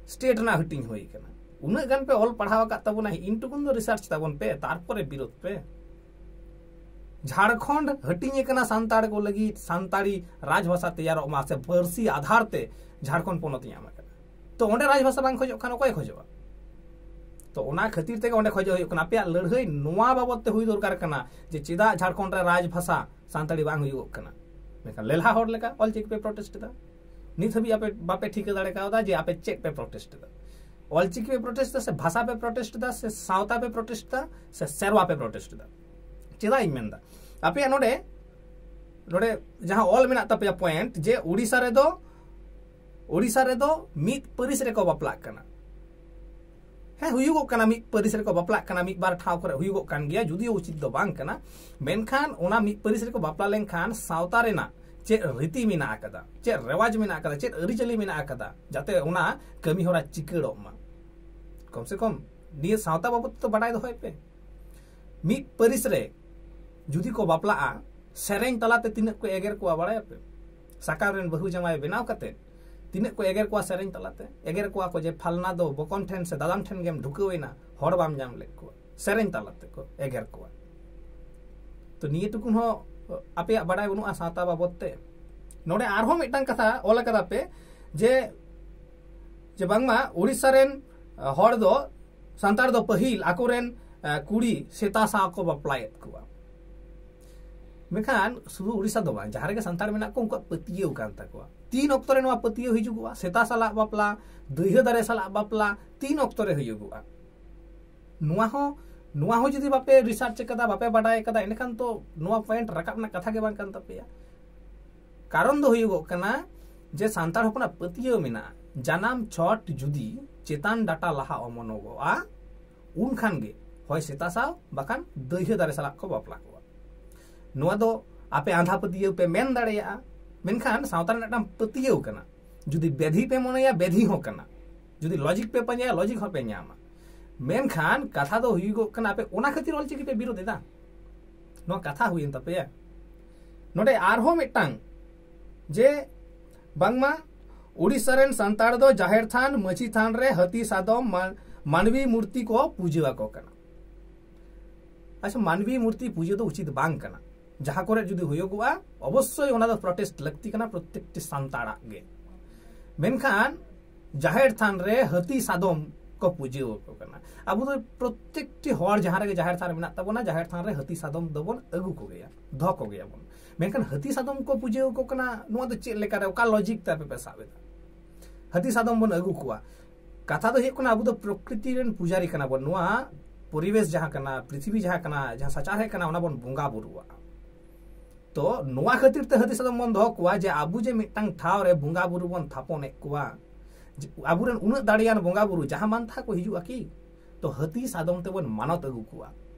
ᱥᱴᱮᱴ ᱨᱮᱱᱟᱜ ᱦᱟᱹᱴᱤᱧ ᱦᱩᱭ ᱟᱠᱟᱱᱟ᱾ ᱩᱱᱟᱹᱜ ᱜᱟᱱ ᱯᱮ ᱚᱞ ᱯᱟᱲᱦᱟᱣ ᱟᱠᱟᱫ ᱛᱟᱵᱚᱱᱟ, ᱤᱱ ᱴᱩᱠᱩᱱ ᱫᱚ ᱨᱤᱥᱟᱨᱪ ᱛᱟᱵᱚᱱ ᱯᱮ, ᱛᱟᱨᱯᱚᱨᱮ ᱵᱤᱨᱳᱫ ᱯᱮ᱾ ᱡᱷᱟᱲᱠᱷᱚᱸᱰ ᱦᱟᱹᱴᱤᱧ ᱟᱠᱟᱱᱟ ᱥᱟᱱᱛᱟᱲ ᱠᱚ ᱞᱟᱹᱜᱤᱫ, ᱥᱟᱱᱛᱟᱲᱤ ᱨᱟᱡᱽᱵᱷᱟᱥᱟ ᱛᱮᱭᱟᱨᱚᱜ ᱢᱟ ᱥᱮ ᱯᱟᱹᱨᱥᱤ ᱟᱫᱷᱟᱨ ᱛᱮ ᱡᱷᱟᱲᱠᱷᱚᱸᱰ ᱯᱚᱱᱚᱛ ᱧᱟᱢ ᱟᱠᱟᱱᱟ᱾ ᱛᱚ ᱚᱸᱰᱮ ᱨᱟᱡᱽᱵᱷᱟᱥᱟ ᱵᱟᱝ ᱠᱷᱚᱡᱚᱜ ᱠᱷᱟᱱ ᱚᱠᱚᱭ ᱠᱷᱚᱡᱚᱜᱼᱟ? ᱛᱚ ᱚᱱᱟ ᱠᱷᱟᱹᱛᱤᱨ ᱛᱮᱜᱮ ᱚᱸᱰᱮ ᱠᱷᱚᱡᱚᱜ ᱦᱩᱭᱩᱜ ᱠᱟᱱᱟ᱾ ᱟᱯᱮᱭᱟᱜ ᱞᱟᱹᱲᱦᱟᱹᱭ ᱱᱚᱣᱟ ᱵᱟᱵᱚᱛ ᱛᱮ ᱦᱩᱭ ᱫᱚᱨᱠᱟᱨ ᱠᱟᱱᱟ ᱡᱮ ᱪᱮᱫᱟᱜ ᱡᱷᱟᱲᱠᱷᱚᱸᱰ ᱨᱮ ᱨᱟᱡᱽᱵᱷᱟᱥᱟ ᱥᱟᱱᱛᱟᱲᱤ ᱵᱟᱝ ᱦᱩᱭᱩᱜᱚᱜ ᱠᱟᱱᱟ᱾ ᱢᱮᱱᱠᱷᱟᱱ ᱞᱮᱞᱦᱟ ᱦᱚᱲ ᱞᱮᱠᱟ ᱚᱞᱪᱤᱠᱤ ᱯᱮ ᱯᱨᱚᱴᱮᱥᱴ ᱮᱫᱟ᱾ ᱱᱤᱛ ᱦᱟᱹᱵᱤᱡ ᱟᱯᱮ ᱵᱟᱯᱮ ᱴᱷᱤᱠᱟᱹ ᱫᱟᱲᱮ ᱠᱟᱣᱫᱟ ᱡᱮ ᱟᱯᱮ ᱪᱮᱫ ᱯᱮ ᱯᱨᱚᱴᱮᱥᱴ ᱮᱫᱟ᱾ ᱚᱞᱪᱤᱠᱤ ᱯᱮ ᱯᱨᱚᱴᱮᱥᱴ ᱮᱫᱟ ᱥᱮ ᱵᱷᱟᱥᱟ ᱯᱮ ᱯᱨᱚᱴᱮᱥᱴ ᱮᱫᱟ ᱥᱮ ᱥᱟᱶᱛᱟ ᱯᱮ ᱯᱨᱚᱴᱮᱥᱴ ᱮᱫᱟ ᱥᱮ ᱥᱮᱨᱣᱟ ᱯᱮ ᱯᱨᱚᱴᱮᱥᱴ ᱮᱫᱟ? ᱪᱮᱫᱟᱜ ᱤᱧ ᱢᱮᱱᱫᱟ, ᱟᱯᱮᱭᱟᱜ ᱱᱚᱰᱮ, ᱱᱚᱰᱮ ᱡᱟᱦᱟᱸ ᱚᱞ ᱢᱮᱱᱟᱜ ᱛᱟᱯᱮᱭᱟ ᱯᱚᱭᱮᱱᱴ, ᱡᱮ ᱳᱰᱤᱥᱟ ᱨᱮᱫᱚ, ᱳᱰᱤᱥᱟ ᱨᱮᱫᱚ ᱢᱤᱫ ᱯᱟᱹᱨᱤᱥ ᱨᱮᱠᱚ ᱵᱟᱯᱞᱟᱜ ᱠᱟᱱᱟ᱾ ᱦᱮᱸ, ᱦᱩᱭᱩᱜᱚᱜ ᱠᱟᱱᱟ, ᱢᱤᱫ ᱯᱟᱹᱨᱤᱥ ᱨᱮᱠᱚ ᱵᱟᱯᱞᱟᱜ ᱠᱟᱱᱟ, ᱢᱤᱫ ᱵᱟᱨ ᱴᱷᱟᱶ ᱠᱚᱨᱮ ᱦᱩᱭᱩᱜᱚᱜ ᱠᱟᱱ ᱜᱮᱭᱟ, ᱡᱩᱫᱤᱭᱳ ᱩᱪᱤᱛ ᱫᱚ ᱵᱟᱝ ᱠᱟᱱᱟ᱾ ᱢᱮᱱᱠᱷᱟᱱ ᱚᱱᱟ ᱢᱤᱫ ᱯᱟᱹᱨᱤᱥ ᱨᱮᱠᱚ ᱵᱟᱯᱞᱟ ᱞᱮᱱᱠᱷᱟᱱ ᱥᱟᱶᱛᱟ ᱨᱮᱱᱟᱜ ᱪᱮᱫ ᱨᱤᱛᱤ ᱢᱮᱱᱟᱜ ᱟᱠᱟᱫᱟ, ᱪᱮᱫ ᱨᱮᱣᱟᱡᱽ ᱢᱮᱱᱟᱜ ᱟᱠᱟᱫᱟ, ᱪᱮᱫ ᱟᱹᱨᱤᱪᱟᱹᱞᱤ ᱢᱮᱱᱟᱜ ᱟᱠᱟᱫᱟ, ᱡᱟᱛᱮ ᱚᱱᱟ ᱠᱟᱹᱢᱤ ᱦᱚᱨᱟ ᱪᱤᱠᱟᱹᱲᱚᱜ ᱢᱟ᱾ ᱠᱚᱢ ᱥᱮ ᱠᱚᱢ ᱱᱤᱭᱟᱹ ᱥᱟᱶᱛᱟ ᱵᱟᱵᱚᱫ ᱛᱮᱫᱚ ᱵᱟᱰᱟᱭ ᱫᱚᱦᱚᱭ ᱯᱮ᱾ ᱢᱤᱫ ᱯᱟᱹᱨᱤᱥ ᱨᱮ ᱡᱩᱫᱤ ᱠᱚ ᱵᱟᱯᱞᱟᱜᱼᱟ, ᱥᱮᱨᱮᱧ ᱛᱟᱞᱟᱛᱮ ᱛᱤᱱᱟᱹᱜ ᱠᱚ ᱮᱜᱮᱨ ᱠᱚᱣᱟ ᱵᱟᱲᱟᱭᱟᱯᱮ? ᱥᱟᱠᱟᱢ ᱨᱮᱱ ᱵᱟᱹᱦᱩ ᱡᱟᱶᱟᱭ ᱵᱮᱱᱟᱣ ᱠᱟᱛᱮ ᱛᱤᱱᱟᱹᱜ ᱠᱚ ᱮᱜᱮᱨ ᱠᱚᱣᱟ ᱥᱮᱨᱮᱧ ᱛᱟᱞᱟᱛᱮ? ᱮᱜᱮᱨ ᱠᱚᱣᱟ ᱠᱚ ᱡᱮ, "ᱯᱷᱟᱞᱱᱟ ᱫᱚ ᱵᱚᱠᱚᱱ ᱴᱷᱮᱱ ᱥᱮ ᱫᱟᱫᱟᱢ ᱴᱷᱮᱱ ᱜᱮᱢ ᱰᱷᱩᱠᱟᱹᱣ ᱮᱱᱟ, ᱦᱚᱲ ᱵᱟᱢ ᱧᱟᱢ ᱞᱮᱫ ᱠᱚᱣᱟ", ᱥᱮᱨᱮᱧ ᱛᱟᱞᱟᱛᱮ ᱠᱚ ᱮᱜᱮᱨ ᱠᱚᱣᱟ᱾ ᱛᱚ ᱱᱤᱭᱟᱹ ᱴᱩᱠᱩᱱ ᱦᱚᱸ ᱟᱯᱮᱭᱟᱜ ᱵᱟᱰᱟᱭ ᱵᱟᱹᱱᱩᱜᱼᱟ ᱥᱟᱶᱛᱟ ᱵᱟᱵᱚᱫ ᱛᱮ? ᱱᱚᱰᱮ ᱟᱨᱦᱚᱸ ᱢᱤᱫᱴᱟᱝ ᱠᱟᱛᱷᱟ ᱚᱞ ᱟᱠᱟᱫᱟ ᱯᱮ ᱡᱮ, ᱡᱮ ᱵᱟᱝᱢᱟ ᱩᱲᱤᱥᱥᱟ ᱨᱮᱱ ᱦᱚᱲ ᱫᱚ, ᱥᱟᱱᱛᱟᱲ ᱫᱚ ᱯᱟᱹᱦᱤᱞ ᱟᱠᱚᱨᱮᱱ ᱠᱩᱲᱤ ᱥᱮᱛᱟ ᱥᱟᱶ ᱠᱚ ᱵᱟᱯᱞᱟᱭᱮᱫ ᱠᱚᱣᱟ᱾ ᱢᱮᱱᱠᱷᱟᱱ ᱥᱩᱫᱷᱩ ᱩᱲᱤᱥᱥᱟ ᱫᱚ ᱵᱟᱝ, ᱡᱟᱦᱟᱸ ᱨᱮᱜᱮ ᱥᱟᱱᱛᱟᱲ ᱢᱮᱱᱟᱜ ᱠᱚ, ᱩᱱᱠᱩᱣᱟᱜ ᱯᱟᱹᱛᱭᱟᱹᱣ ᱠᱟᱱ ᱛᱟᱠᱚᱣᱟ᱾ ᱛᱤᱱ ᱚᱠᱛᱚ ᱨᱮ ᱱᱚᱣᱟ ᱯᱟᱹᱛᱭᱟᱹᱣ ᱦᱤᱡᱩᱜᱚᱜᱼᱟ? ᱥᱮᱛᱟ ᱥᱟᱞᱟᱜ ᱵᱟᱯᱞᱟ, ᱫᱟᱹᱭᱦᱟᱹ ᱫᱟᱨᱮ ᱥᱟᱞᱟᱜ ᱵᱟᱯᱞᱟ ᱛᱤᱱ ᱚᱠᱛᱚ ᱨᱮ ᱦᱩᱭᱩᱜᱚᱜᱼᱟ? ᱱᱚᱣᱟ ᱦᱚᱸ, ᱱᱚᱣᱟ ᱦᱚᱸ ᱡᱩᱫᱤ ᱵᱟᱯᱮ ᱨᱤᱥᱟᱨᱪ ᱟᱠᱟᱫᱟ, ᱵᱟᱯᱮ ᱵᱟᱰᱟᱭ ᱟᱠᱟᱫᱟ, ᱮᱸᱰᱮᱠᱷᱟᱱ ᱛᱚ ᱱᱚᱣᱟ ᱯᱚᱭᱮᱱᱴ ᱨᱟᱠᱟᱵ ᱨᱮᱱᱟᱜ ᱠᱟᱛᱷᱟ ᱜᱮ ᱵᱟᱝ ᱠᱟᱱ ᱛᱟᱯᱮᱭᱟ᱾ ᱠᱟᱨᱚᱱ ᱫᱚ ᱦᱩᱭᱩᱜᱚᱜ ᱠᱟᱱᱟ ᱡᱮ ᱥᱟᱱᱛᱟᱲ ᱦᱚᱯᱚᱱᱟᱜ ᱯᱟᱹᱛᱭᱟᱹᱣ ᱢᱮᱱᱟᱜᱼᱟ, ᱡᱟᱱᱟᱢ ᱪᱷᱚᱴ ᱡᱩᱫᱤ ᱪᱮᱛᱟᱱ ᱰᱟᱴᱟ ᱞᱟᱦᱟ ᱚᱢᱚᱱᱚᱜᱚᱜᱼᱟ, ᱩᱱᱠᱷᱟᱱ ᱜᱮ ᱦᱚᱭ ᱥᱮᱛᱟ ᱥᱟᱶ ᱵᱟᱠᱷᱟᱱ ᱫᱟᱹᱭᱦᱟᱹ ᱫᱟᱨᱮ ᱥᱟᱞᱟᱜ ᱠᱚ ᱵᱟᱯᱞᱟ ᱠᱚᱣᱟ᱾ ᱱᱚᱣᱟ ᱫᱚ ᱟᱯᱮ ᱟᱸᱫᱷᱟ ᱯᱟᱹᱛᱭᱟᱹᱣ ᱯᱮ ᱢᱮᱱ ᱫᱟᱲᱮᱭᱟᱜᱼᱟ, ᱢᱮᱱᱠᱷᱟᱱ ᱥᱟᱶᱛᱟ ᱨᱮᱱᱟᱜ ᱢᱤᱫᱴᱟᱝ ᱯᱟᱹᱛᱭᱟᱹᱣ ᱠᱟᱱᱟ᱾ ᱡᱩᱫᱤ ᱵᱮᱫᱷᱤ ᱯᱮ ᱢᱚᱱᱮᱭᱟ, ᱵᱮᱫᱷᱤ ᱦᱚᱸ ᱠᱟᱱᱟ᱾ ᱡᱩᱫᱤ ᱞᱚᱡᱤᱠ ᱯᱮ ᱯᱟᱸᱡᱟᱭᱟ, ᱞᱚᱡᱤᱠ ᱦᱚᱸ ᱯᱮ ᱧᱟᱢᱟ᱾ ᱢᱮᱱᱠᱷᱟᱱ ᱠᱟᱛᱷᱟ ᱫᱚ ᱦᱩᱭᱩᱜᱚᱜ ᱠᱟᱱᱟ, ᱟᱯᱮ ᱚᱱᱟ ᱠᱷᱟᱹᱛᱤᱨ ᱚᱞᱪᱤᱠᱤ ᱯᱮ ᱵᱤᱨᱳᱫ ᱮᱫᱟ᱾ ᱱᱚᱣᱟ ᱠᱟᱛᱷᱟ ᱦᱩᱭᱮᱱ ᱛᱟᱯᱮᱭᱟ᱾ ᱱᱚᱰᱮ ᱟᱨᱦᱚᱸ ᱢᱤᱫᱴᱟᱝ ᱡᱮ ᱵᱟᱝᱢᱟ ᱩᱲᱤᱥᱥᱟ ᱨᱮᱱ ᱥᱟᱱᱛᱟᱲ ᱫᱚ ᱡᱟᱦᱮᱨ ᱛᱷᱟᱱ, ᱢᱟᱹᱡᱷᱤ ᱛᱷᱟᱱ ᱨᱮ ᱦᱟᱹᱛᱤ ᱥᱟᱫᱚᱢ, ᱢᱟ-, ᱢᱟᱱᱣᱤ ᱢᱩᱨᱛᱤ ᱠᱚ ᱯᱩᱡᱟᱹ ᱟᱠᱚ ᱠᱟᱱᱟ᱾ ᱟᱪᱪᱷᱟ, ᱢᱟᱱᱣᱤ ᱢᱩᱨᱛᱤ ᱯᱩᱡᱟᱹ ᱫᱚ ᱩᱪᱤᱛ ᱵᱟᱝ ᱠᱟᱱᱟ᱾ ᱡᱟᱦᱟᱸ ᱠᱚᱨᱮ ᱡᱩᱫᱤ ᱦᱩᱭᱩᱜᱚᱜᱼᱟ, ᱚᱵᱚᱥᱥᱳᱭ ᱚᱱᱟ ᱫᱚ ᱯᱨᱚᱴᱮᱥᱴ ᱞᱟᱹᱠᱛᱤ ᱠᱟᱱᱟ ᱯᱨᱚᱛᱮᱠᱴᱤ ᱥᱟᱱᱛᱟᱲᱟᱜ ᱜᱮ᱾ ᱢᱮᱱᱠᱷᱟᱱ ᱡᱟᱦᱮᱨ ᱛᱷᱟᱱ ᱨᱮ ᱦᱟᱹᱛᱤ ᱥᱟᱫᱚᱢ ᱠᱚ ᱯᱩᱡᱟᱹ ᱟᱠᱚ ᱠᱟᱱᱟ᱾ ᱟᱵᱚ ᱫᱚ ᱯᱨᱚᱛᱮᱠᱴᱤ ᱦᱚᱲ ᱡᱟᱦᱟᱸ ᱨᱮᱜᱮ ᱡᱟᱦᱮᱨ ᱛᱷᱟᱱ ᱢᱮᱱᱟᱜ ᱛᱟᱵᱚᱱᱟ, ᱡᱟᱦᱮᱨ ᱛᱷᱟᱱ ᱨᱮ ᱦᱟᱹᱛᱤ ᱥᱟᱫᱚᱢ ᱫᱚᱵᱚᱱ ᱟᱹᱜᱩ ᱠᱚᱜᱮᱭᱟ, ᱫᱚᱦᱚ ᱠᱚᱜᱮᱭᱟᱵᱚᱱ᱾ ᱢᱮᱱᱠᱷᱟᱱ ᱦᱟᱹᱛᱤ ᱥᱟᱫᱚᱢ ᱠᱚ ᱯᱩᱡᱟᱹ ᱟᱠᱚ ᱠᱟᱱᱟ, ᱱᱚᱣᱟ ᱫᱚ ᱪᱮᱫ ᱞᱮᱠᱟᱨᱮ, ᱚᱠᱟ ᱞᱚᱡᱤᱠ ᱛᱮ ᱟᱯᱮ ᱯᱮ ᱥᱟᱵ ᱮᱫᱟ? ᱦᱟᱹᱛᱤ ᱥᱟᱫᱚᱢ ᱵᱚᱱ ᱟᱹᱜᱩ ᱠᱚᱣᱟ᱾ ᱠᱟᱛᱷᱟ ᱫᱚ ᱦᱩᱭᱩᱜ ᱠᱟᱱᱟ, ᱟᱵᱚ ᱫᱚ ᱯᱨᱚᱠᱨᱤᱛᱤ ᱨᱮᱱ ᱯᱩᱡᱟᱨᱤ ᱠᱟᱱᱟ ᱵᱚᱱ᱾ ᱱᱚᱣᱟ ᱯᱚᱨᱤᱵᱮᱥ ᱡᱟᱦᱟᱸ ᱠᱟᱱᱟ, ᱯᱨᱤᱛᱷᱤᱵᱤ ᱡᱟᱦᱟᱸ ᱠᱟᱱᱟ, ᱡᱟᱦᱟᱸ ᱥᱟᱪᱟᱨᱦᱮᱫ ᱠᱟᱱᱟ, ᱚᱱᱟ ᱵᱚᱱ ᱵᱚᱸᱜᱟ ᱵᱩᱨᱩᱣᱟᱜᱼᱟ᱾ ᱛᱚ ᱱᱚᱣᱟ ᱠᱷᱟᱹᱛᱤᱨ ᱛᱮ ᱦᱟᱹᱛᱤ ᱥᱟᱫᱚᱢ ᱵᱚᱱ ᱫᱚᱦᱚ ᱠᱚᱣᱟ ᱡᱮ ᱟᱵᱚ ᱡᱮ ᱢᱤᱫᱴᱟᱝ ᱴᱷᱟᱶ ᱨᱮ ᱵᱚᱸᱜᱟ ᱵᱩᱨᱩ ᱵᱚᱱ ᱛᱷᱟᱯᱚᱱᱮᱫ ᱠᱚᱣᱟ, ᱟᱵᱚᱨᱮᱱ ᱩᱱᱟᱹᱜ ᱫᱟᱲᱮᱭᱟᱱ ᱵᱚᱸᱜᱟ ᱵᱩᱨᱩ ᱡᱟᱦᱟᱸ ᱢᱟᱱ ᱛᱟᱦᱟ ᱠᱚ ᱦᱤᱡᱩᱜᱼᱟ ᱠᱤ? ᱛᱚ ᱦᱟᱹᱛᱤ ᱥᱟᱫᱚᱢ ᱛᱮᱵᱚᱱ ᱢᱟᱱᱚᱛ ᱟᱹᱜᱩ ᱠᱚᱣᱟ᱾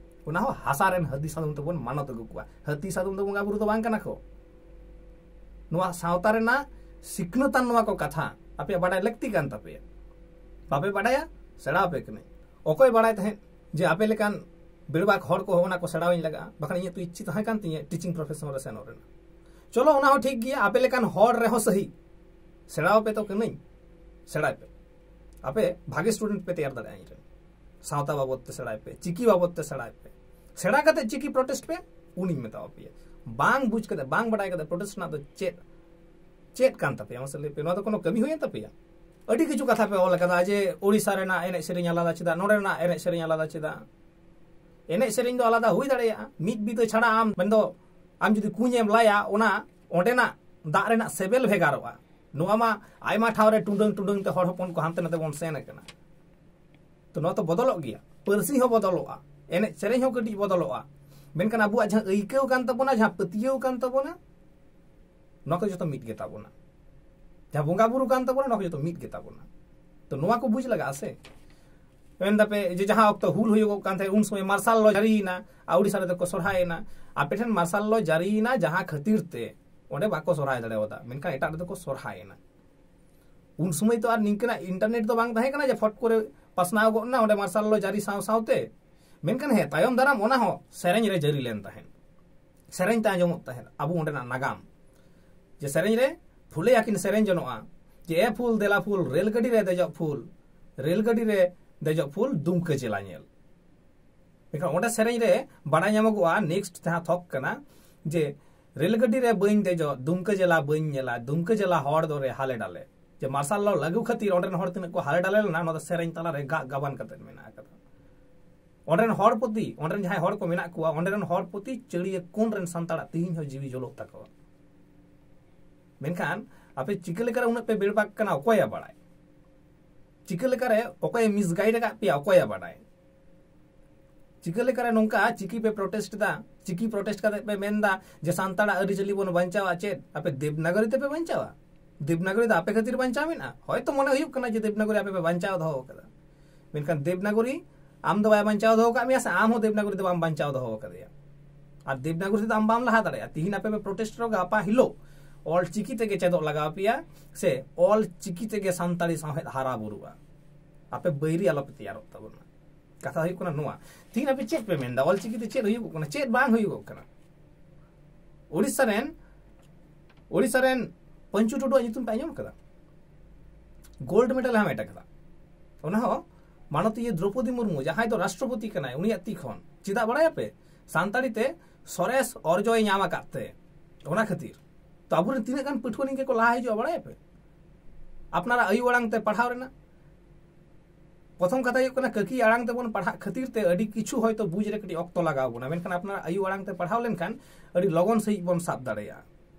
ᱚᱱᱟ ᱦᱚᱸ ᱦᱟᱥᱟ ᱨᱮᱱ ᱦᱟᱹᱛᱤ ᱥᱟᱫᱚᱢ ᱛᱮᱵᱚᱱ ᱢᱟᱱᱚᱛ ᱟᱹᱜᱩ ᱠᱚᱣᱟ᱾ ᱦᱟᱹᱛᱤ ᱥᱟᱫᱚᱢ ᱫᱚ ᱵᱚᱸᱜᱟ ᱵᱩᱨᱩ ᱫᱚ ᱵᱟᱝ ᱠᱟᱱᱟ ᱠᱚ᱾ ᱱᱚᱣᱟ ᱥᱟᱶᱛᱟ ᱨᱮᱱᱟᱜ ᱥᱤᱠᱷᱱᱟᱹᱛᱟᱱ ᱱᱚᱣᱟ ᱠᱚ ᱠᱟᱛᱷᱟ ᱟᱯᱮᱭᱟᱜ ᱵᱟᱰᱟᱭ ᱞᱟᱹᱠᱛᱤ ᱠᱟᱱ ᱛᱟᱯᱮᱭᱟ᱾ ᱵᱟᱯᱮ ᱵᱟᱰᱟᱭᱟ? ᱥᱮᱬᱟ ᱟᱯᱮ ᱠᱟᱹᱱᱟᱹᱧ᱾ ᱚᱠᱚᱭ ᱵᱟᱲᱟᱭ ᱛᱟᱦᱮᱸᱫ ᱡᱮ ᱟᱯᱮ ᱞᱮᱠᱟᱱ ᱵᱮᱲᱵᱟᱠ ᱦᱚᱲ ᱠᱚ ᱚᱱᱟ ᱠᱚ ᱥᱮᱬᱟᱣᱟᱹᱧ ᱞᱟᱜᱟᱜᱼᱟ? ᱵᱟᱠᱷᱟᱱ ᱤᱧᱟᱹᱜ ᱛᱚ ᱤᱪᱪᱷᱟᱹ ᱛᱟᱦᱮᱸ ᱠᱟᱱ ᱛᱤᱧᱟᱹ ᱴᱤᱪᱤᱝ ᱯᱨᱚᱯᱷᱮᱥᱚᱱ ᱨᱮ ᱥᱮᱱᱚᱜ ᱨᱮᱱᱟᱜ᱾ ᱪᱚᱞᱚ, ᱚᱱᱟ ᱦᱚᱸ ᱴᱷᱤᱠ ᱜᱮᱭᱟ, ᱟᱯᱮ ᱞᱮᱠᱟᱱ ᱦᱚᱲ ᱨᱮᱦᱚᱸ ᱥᱟᱹᱦᱤ ᱥᱮᱬᱟᱣ ᱟᱯᱮ ᱛᱚ ᱠᱟᱹᱱᱟᱹᱧ, ᱥᱮᱬᱟᱭ ᱯᱮ᱾ ᱟᱯᱮ ᱵᱷᱟᱜᱮ ᱥᱴᱩᱰᱮᱱᱴ ᱯᱮ ᱛᱮᱭᱟᱨ ᱫᱟᱲᱮᱭᱟᱜᱼᱟ ᱤᱧ ᱨᱮᱱ᱾ ᱥᱟᱶᱛᱟ ᱵᱟᱵᱚᱫ ᱛᱮ ᱥᱮᱬᱟᱭ ᱯᱮ, ᱪᱤᱠᱤ ᱵᱟᱵᱚᱫ ᱛᱮ ᱥᱮᱬᱟᱭ ᱯᱮ᱾ ᱥᱮᱬᱟ ᱠᱟᱛᱮ ᱪᱤᱠᱤ ᱯᱨᱚᱴᱮᱥᱴ ᱯᱮ, ᱩᱱᱤᱧ ᱢᱮᱛᱟᱣ ᱯᱮᱭᱟ᱾ ᱵᱟᱝ ᱵᱩᱡᱽ ᱠᱟᱛᱮ, ᱵᱟᱝ ᱵᱟᱰᱟᱭ ᱠᱟᱛᱮ ᱯᱨᱚᱴᱮᱥᱴ ᱨᱮᱱᱟᱜ ᱫᱚ ᱪᱮᱫ, ᱪᱮᱫ ᱠᱟᱱ ᱛᱟᱯᱮᱭᱟ? ᱢᱟᱥᱮ ᱞᱟᱹᱭ ᱯᱮ, ᱱᱚᱣᱟ ᱫᱚ ᱠᱳᱱᱳ ᱠᱟᱹᱢᱤ ᱦᱩᱭᱮᱱ ᱛᱟᱯᱮᱭᱟ? ᱟᱹᱰᱤ ᱠᱤᱪᱷᱩ ᱠᱟᱛᱷᱟ ᱯᱮ ᱚᱞ ᱟᱠᱟᱫᱟ ᱡᱮ ᱳᱰᱤᱥᱟ ᱨᱮᱱᱟᱜ ᱮᱱᱮᱡ ᱥᱮᱨᱮᱧ ᱟᱞᱟᱫᱟ ᱪᱮᱫᱟᱜ, ᱱᱚᱰᱮ ᱨᱮᱱᱟᱜ ᱮᱱᱮᱡ ᱥᱮᱨᱮᱧ ᱟᱞᱟᱫᱟ ᱪᱮᱫᱟᱜ? ᱮᱱᱮᱡ ᱥᱮᱨᱮᱧ ᱫᱚ ᱟᱞᱟᱫᱟ ᱦᱩᱭ ᱫᱟᱲᱮᱭᱟᱜᱼᱟ, ᱢᱤᱫ ᱵᱤᱛᱟᱹ ᱪᱷᱟᱲᱟ ᱟᱢ ᱢᱮᱱᱫᱚ ᱟᱢ ᱡᱩᱫᱤ ᱠᱩᱧ ᱮᱢ ᱞᱟᱭᱟ, ᱚᱱᱟ ᱚᱸᱰᱮᱱᱟᱜ ᱫᱟᱜ ᱨᱮᱱᱟᱜ ᱥᱮᱵᱮᱞ ᱵᱷᱮᱜᱟᱨᱚᱜᱼᱟ᱾ ᱱᱚᱣᱟ ᱢᱟ ᱟᱭᱢᱟ ᱴᱷᱟᱶ ᱨᱮ ᱴᱩᱰᱟᱹᱝ ᱴᱩᱰᱟᱹᱝ ᱛᱮ ᱦᱚᱲ ᱦᱚᱯᱚᱱ ᱠᱚ ᱦᱟᱱᱛᱮ ᱱᱟᱛᱮ ᱵᱚᱱ ᱥᱮᱱ ᱟᱠᱟᱱᱟ᱾ ᱛᱚ ᱱᱚᱣᱟ ᱛᱚ ᱵᱚᱫᱚᱞᱚᱜ ᱜᱮᱭᱟ, ᱯᱟᱹᱨᱥᱤ ᱦᱚᱸ ᱵᱚᱫᱚᱞᱚᱜᱼᱟ, ᱮᱱᱮᱡ ᱥᱮᱨᱮᱧ ᱦᱚᱸ ᱠᱟᱹᱴᱤᱡ ᱵᱚᱫᱚᱞᱚᱜᱼᱟ, ᱢᱮᱱᱠᱷᱟᱱ ᱟᱵᱚᱣᱟᱜ ᱡᱟᱦᱟᱸ ᱟᱹᱭᱠᱟᱹᱣ ᱠᱟᱱ ᱛᱟᱵᱚᱱᱟ, ᱡᱟᱦᱟᱸ ᱯᱟᱹᱛᱭᱟᱹᱣ ᱠᱟᱱ ᱛᱟᱵᱚᱱᱟ, ᱱᱚᱣᱟ ᱠᱚ ᱡᱚᱛᱚ ᱢᱤᱫ ᱜᱮ ᱛᱟᱵᱚᱱᱟ᱾ ᱡᱟᱦᱟᱸ ᱵᱚᱸᱜᱟ ᱵᱩᱨᱩ ᱠᱟᱱ ᱛᱟᱵᱚᱱᱟ, ᱱᱚᱣᱟ ᱠᱚ ᱡᱚᱛᱚ ᱢᱤᱫ ᱜᱮ ᱛᱟᱵᱚᱱᱟ᱾ ᱛᱚ ᱱᱚᱣᱟ ᱠᱚ ᱵᱩᱡᱽ ᱞᱟᱜᱟᱜᱼᱟ ᱥᱮ᱾ ᱢᱮᱱ ᱫᱟᱯᱮ ᱡᱮ ᱡᱟᱦᱟᱸ ᱚᱠᱛᱚ ᱦᱩᱞ ᱦᱩᱭᱩᱜᱚᱜ ᱠᱟᱱ ᱛᱟᱦᱮᱸᱫ, ᱩᱱ ᱥᱚᱢᱚᱭ ᱢᱟᱨᱥᱟᱞ ᱞᱚ ᱡᱟᱹᱨᱤᱭᱮᱱᱟ ᱟᱨ ᱩᱲᱤᱥᱥᱟ ᱨᱮᱫᱚ ᱠᱚ ᱥᱚᱨᱦᱟᱭᱮᱱᱟ᱾ ᱟᱯᱮ ᱴᱷᱮᱱ ᱢᱟᱨᱥᱟᱞ ᱞᱚ ᱡᱟᱹᱨᱤᱭᱮᱱᱟ ᱡᱟᱦᱟᱸ ᱠᱷᱟᱹᱛᱤᱨ ᱛᱮ ᱚᱸᱰᱮ ᱵᱟᱠᱚ ᱥᱚᱨᱦᱟᱭ ᱫᱟᱲᱮᱭᱟᱫᱟ, ᱢᱮᱱᱠᱷᱟᱱ ᱮᱴᱟᱜ ᱨᱮᱫᱚ ᱠᱚ ᱥᱚᱨᱦᱟᱭᱮᱱᱟ᱾ ᱩᱱ ᱥᱚᱢᱚᱭ ᱛᱚ ᱟᱨ ᱱᱤᱝᱠᱟᱹᱱᱟᱜ ᱤᱱᱴᱟᱨᱱᱮᱴ ᱫᱚ ᱵᱟᱝ ᱛᱟᱦᱮᱸ ᱠᱟᱱᱟ ᱡᱮ ᱯᱷᱚᱴ ᱠᱚᱨᱮ ᱯᱟᱥᱱᱟᱣ ᱜᱚᱫ ᱮᱱᱟ ᱚᱸᱰᱮ ᱢᱟᱨᱥᱟᱞ ᱞᱚ ᱡᱟᱹᱨᱤ ᱥᱟᱶ ᱥᱟᱶᱛᱮ᱾ ᱢᱮᱱᱠᱷᱟᱱ ᱦᱮᱸ, ᱛᱟᱭᱚᱢ ᱫᱟᱨᱟᱢ ᱚᱱᱟ ᱦᱚᱸ ᱥᱮᱨᱮᱧ ᱨᱮ ᱡᱟᱹᱨᱤ ᱞᱮᱱ ᱛᱟᱦᱮᱸᱫ, ᱥᱮᱨᱮᱧ ᱛᱮ ᱟᱸᱡᱚᱢᱚᱜ ᱛᱟᱦᱮᱸᱫ ᱟᱵᱚ ᱚᱸᱰᱮᱱᱟᱜ ᱱᱟᱜᱟᱢ᱾ ᱡᱮ ᱥᱮᱨᱮᱧ ᱨᱮ ᱯᱷᱩᱞᱮ ᱟᱹᱠᱤᱱ ᱥᱮᱨᱮᱧ ᱡᱚᱱᱚᱜᱼᱟ ᱡᱮ, "ᱮ ᱯᱷᱩᱞ ᱫᱮᱞᱟ ᱯᱷᱩᱞ, ᱨᱮᱞ ᱜᱟᱹᱰᱤ ᱨᱮ ᱫᱮᱡᱚᱜ ᱯᱷᱩᱞ, ᱨᱮᱞ ᱜᱟᱹᱰᱤ ᱨᱮ ᱫᱮᱡᱚᱜ ᱯᱷᱩᱞ, ᱫᱩᱢᱠᱟᱹ ᱡᱮᱞᱟ ᱧᱮᱞ᱾" ᱢᱮᱱᱠᱷᱟᱱ ᱚᱸᱰᱮ ᱥᱮᱨᱮᱧ ᱨᱮ ᱵᱟᱲᱟᱭ ᱧᱟᱢᱚᱜᱚᱜᱼᱟ, ᱱᱮᱠᱥᱴ ᱡᱟᱦᱟᱸ ᱛᱷᱚᱠ ᱠᱟᱱᱟ, ᱡᱮ, "ᱨᱮᱞ ᱜᱟᱹᱰᱤ ᱨᱮ ᱵᱟᱹᱧ ᱫᱮᱡᱚᱜ, ᱫᱩᱢᱠᱟᱹ ᱡᱮᱞᱟ ᱵᱟᱹᱧ ᱧᱮᱞᱟ, ᱫᱩᱢᱠᱟᱹ ᱡᱮᱞᱟ ᱦᱚᱲ ᱫᱚᱨᱮ ᱦᱟᱞᱮ ᱰᱟᱞᱮ᱾" ᱡᱮ ᱢᱟᱨᱥᱟᱞ ᱞᱚ ᱞᱟᱹᱜᱩ ᱠᱷᱟᱹᱛᱤᱨ ᱚᱸᱰᱮ ᱨᱮᱱ ᱦᱚᱲ ᱛᱤᱱᱟᱹᱜ ᱠᱚ ᱦᱟᱞᱮ ᱰᱟᱞᱮ ᱞᱮᱱᱟ, ᱱᱚᱣᱟ ᱫᱚ ᱥᱮᱨᱮᱧ ᱛᱟᱞᱟᱨᱮ ᱜᱟᱜ ᱜᱟᱵᱟᱱ ᱠᱟᱛᱮ ᱢᱮᱱᱟᱜ ᱟᱠᱟᱫᱟ᱾ ᱚᱸᱰᱮ ᱨᱮᱱ ᱦᱚᱲ ᱯᱨᱚᱛᱤ, ᱚᱸᱰᱮ ᱨᱮᱱ ᱡᱟᱦᱟᱸᱭ ᱦᱚᱲ ᱠᱚ ᱢᱮᱱᱟᱜ ᱠᱚᱣᱟ, ᱚᱸᱰᱮ ᱨᱮᱱ ᱦᱚᱲ ᱯᱨᱚᱛᱤ ᱪᱟᱹᱲᱤᱭᱟᱹ ᱠᱩᱱ ᱨᱮᱱ ᱥᱟᱱᱛᱟᱲᱟᱜ ᱛᱮᱦᱤᱧ ᱦᱚᱸ ᱡᱤᱣᱤ ᱡᱚᱞᱚᱜ ᱛᱟᱠᱚᱣᱟ᱾ ᱢᱮᱱᱠᱷᱟᱱ ᱟᱯᱮ ᱪᱤᱠᱟᱹ ᱞᱮᱠᱟᱨᱮ ᱩᱱᱟᱹᱜ ᱯᱮ ᱵᱮᱲᱵᱟᱠ ᱠᱟᱱᱟ, ᱚᱠᱚᱭᱮ ᱵᱟᱲᱟᱭ? ᱪᱤᱠᱟᱹ ᱞᱮᱠᱟᱨᱮ ᱚᱠᱚᱭᱮ ᱢᱤᱥᱜᱟᱭᱤᱰ ᱟᱠᱟᱫ ᱯᱮᱭᱟ, ᱚᱠᱚᱭᱮ ᱵᱟᱰᱟᱭ? ᱪᱤᱠᱟᱹ ᱞᱮᱠᱟᱨᱮ ᱱᱚᱝᱠᱟ ᱪᱤᱠᱤ ᱯᱮ ᱯᱨᱚᱴᱮᱥᱴ ᱮᱫᱟ? ᱪᱤᱠᱤ ᱯᱨᱚᱴᱮᱥᱴ ᱠᱟᱛᱮ ᱯᱮ ᱢᱮᱱᱫᱟ ᱡᱮ ᱥᱟᱱᱛᱟᱲᱟᱜ ᱟᱹᱨᱤᱪᱟᱹᱞᱤ ᱵᱚᱱ ᱵᱟᱧᱪᱟᱣᱟ᱾ ᱪᱮᱫ ᱟᱯᱮ ᱫᱮᱵᱽᱱᱟᱜᱚᱨᱤ ᱛᱮᱯᱮ ᱵᱟᱧᱪᱟᱣᱟ? ᱫᱮᱵᱽᱱᱟᱜᱚᱨᱤ ᱫᱚ ᱟᱯᱮ ᱠᱷᱟᱹᱛᱤᱨ ᱵᱟᱧᱪᱟᱣ ᱢᱮᱱᱟᱜᱼᱟ? ᱦᱚᱭᱛᱚ ᱢᱚᱱᱮ ᱦᱩᱭᱩᱜ ᱠᱟᱱᱟ ᱡᱮ ᱫᱮᱵᱽᱱᱟᱜᱚᱨᱤ ᱟᱯᱮ ᱯᱮ ᱵᱟᱧᱪᱟᱣ ᱫᱚᱦᱚ ᱟᱠᱟᱫᱟ, ᱢᱮᱱᱠᱷᱟᱱ ᱫᱮᱵᱽᱱᱟᱜᱚᱨᱤ ᱟᱢ ᱫᱚ ᱵᱟᱭ ᱵᱟᱧᱪᱟᱣ ᱫᱚᱦᱚ ᱟᱠᱟᱫ ᱢᱮᱭᱟ, ᱥᱮ ᱟᱢ ᱦᱚᱸ ᱫᱮᱵᱽᱱᱟᱜᱚᱨᱤ ᱫᱚ ᱵᱟᱢ ᱵᱟᱧᱪᱟᱣ ᱫᱚᱦᱚ ᱟᱠᱟᱫᱮᱭᱟ᱾ ᱟᱨ ᱫᱮᱵᱽᱱᱟᱜᱚᱨᱤ ᱛᱮᱫᱚ ᱟᱢ ᱵᱟᱢ ᱞᱟᱦᱟ ᱫᱟᱲᱮᱭᱟᱜᱼᱟ᱾ ᱛᱤᱦᱤᱧ ᱟᱯᱮ ᱯᱮ ᱯᱨᱚᱴᱮᱥᱴ ᱨᱮᱦᱚᱸ, ᱜᱟᱯᱟ ᱦᱤᱞᱳᱜ ᱚᱞ ᱪᱤᱠᱤ ᱛᱮᱜᱮ ᱪᱮᱫᱚᱜ ᱞᱟᱜᱟᱣ ᱯᱮᱭᱟ, ᱥᱮ ᱚᱞ ᱪᱤᱠᱤ ᱛᱮᱜᱮ ᱥᱟᱱᱛᱟᱲᱤ ᱥᱟᱶᱦᱮᱫ ᱦᱟᱨᱟ ᱵᱩᱨᱩᱜᱼᱟ᱾ ᱟᱯᱮ ᱵᱟᱹᱭᱨᱤ ᱟᱞᱚᱯᱮ ᱛᱮᱭᱟᱨᱚᱜ ᱛᱟᱵᱚᱱᱟ᱾ ᱠᱟᱛᱷᱟ ᱦᱩᱭᱩᱜ ᱠᱟᱱᱟ ᱱᱚᱣᱟ, ᱛᱤᱦᱤᱧ ᱟᱯᱮ ᱪᱮᱫ ᱯᱮ ᱢᱮᱱᱫᱟ? ᱚᱞ ᱪᱤᱠᱤ ᱛᱮ ᱪᱮᱫ ᱦᱩᱭᱩᱜᱚᱜ ᱠᱟᱱᱟ? ᱪᱮᱫ ᱵᱟᱝ ᱦᱩᱭᱩᱜᱚᱜ ᱠᱟᱱᱟ? ᱳᱰᱤᱥᱟ ᱨᱮᱱ, ᱳᱰᱤᱥᱟ ᱨᱮᱱ ᱯᱚᱧᱪᱩ ᱴᱩᱰᱩᱣᱟᱜ ᱧᱩᱛᱩᱢ ᱯᱮ ᱟᱸᱡᱚᱢ ᱠᱟᱫᱟ? ᱜᱳᱞᱰ ᱢᱮᱰᱟᱞ ᱮ ᱦᱟᱢᱮᱴ ᱟᱠᱟᱫᱟ᱾ ᱚᱱᱟ ᱦᱚᱸ ᱢᱟᱱᱚᱛᱤᱭᱟᱹ ᱫᱨᱚᱯᱚᱫᱤ ᱢᱩᱨᱢᱩ, ᱡᱟᱦᱟᱸᱭ ᱫᱚ ᱨᱟᱥᱴᱨᱚᱯᱚᱛᱤ ᱠᱟᱱᱟᱭ, ᱩᱱᱤᱭᱟᱜ ᱛᱤ ᱠᱷᱚᱱ᱾ ᱪᱮᱫᱟᱜ ᱵᱟᱲᱟᱭᱟᱯᱮ? ᱥᱟᱱᱛᱟᱲᱤ ᱛᱮ ᱥᱚᱨᱮᱥ ᱚᱨᱡᱚᱭ ᱧᱟᱢ ᱟᱠᱟᱫ ᱛᱮ᱾ ᱚᱱᱟ ᱠᱷᱟᱹᱛᱤᱨ ᱛᱚ ᱟᱵᱚᱨᱮᱱ ᱛᱤᱱᱟᱹᱜ ᱜᱟᱱ ᱯᱟᱹᱴᱷᱩᱣᱟᱹ ᱱᱤᱝᱠᱟᱹ ᱠᱚ ᱞᱟᱦᱟ ᱦᱤᱡᱩᱜᱼᱟ, ᱵᱟᱲᱟᱭᱟᱯᱮ? ᱟᱯᱱᱟᱨᱟᱜ ᱟᱭᱳ ᱟᱲᱟᱝ ᱛᱮ ᱯᱟᱲᱦᱟᱣ ᱨᱮᱱᱟᱜ᱾ ᱯᱨᱚᱛᱷᱚᱢ ᱠᱟᱛᱷᱟ ᱦᱩᱭᱩᱜ ᱠᱟᱱᱟ, ᱠᱟᱹᱠᱤ ᱟᱲᱟᱝ ᱛᱮᱵᱚᱱ ᱯᱟᱲᱦᱟᱜ ᱠᱷᱟᱹᱛᱤᱨ ᱛᱮ ᱟᱹᱰᱤ ᱠᱤᱪᱷᱩ ᱦᱚᱭᱛᱳ ᱵᱩᱡᱽ ᱨᱮ ᱠᱟᱹᱴᱤᱡ ᱚᱠᱛᱚ ᱞᱟᱜᱟᱣ ᱵᱚᱱᱟ, ᱢᱮᱱᱠᱷᱟᱱ ᱟᱯᱱᱟᱨᱟᱜ ᱟᱭᱳ ᱟᱲᱟᱝ ᱛᱮ ᱯᱟᱲᱦᱟᱣ ᱞᱮᱱᱠᱷᱟᱱ ᱟᱹᱰᱤ ᱞᱚᱜᱚᱱ ᱥᱟᱺᱦᱤᱡ ᱵᱚᱱ ᱥᱟᱵ ᱫᱟᱲᱮᱭᱟᱜᱼᱟ᱾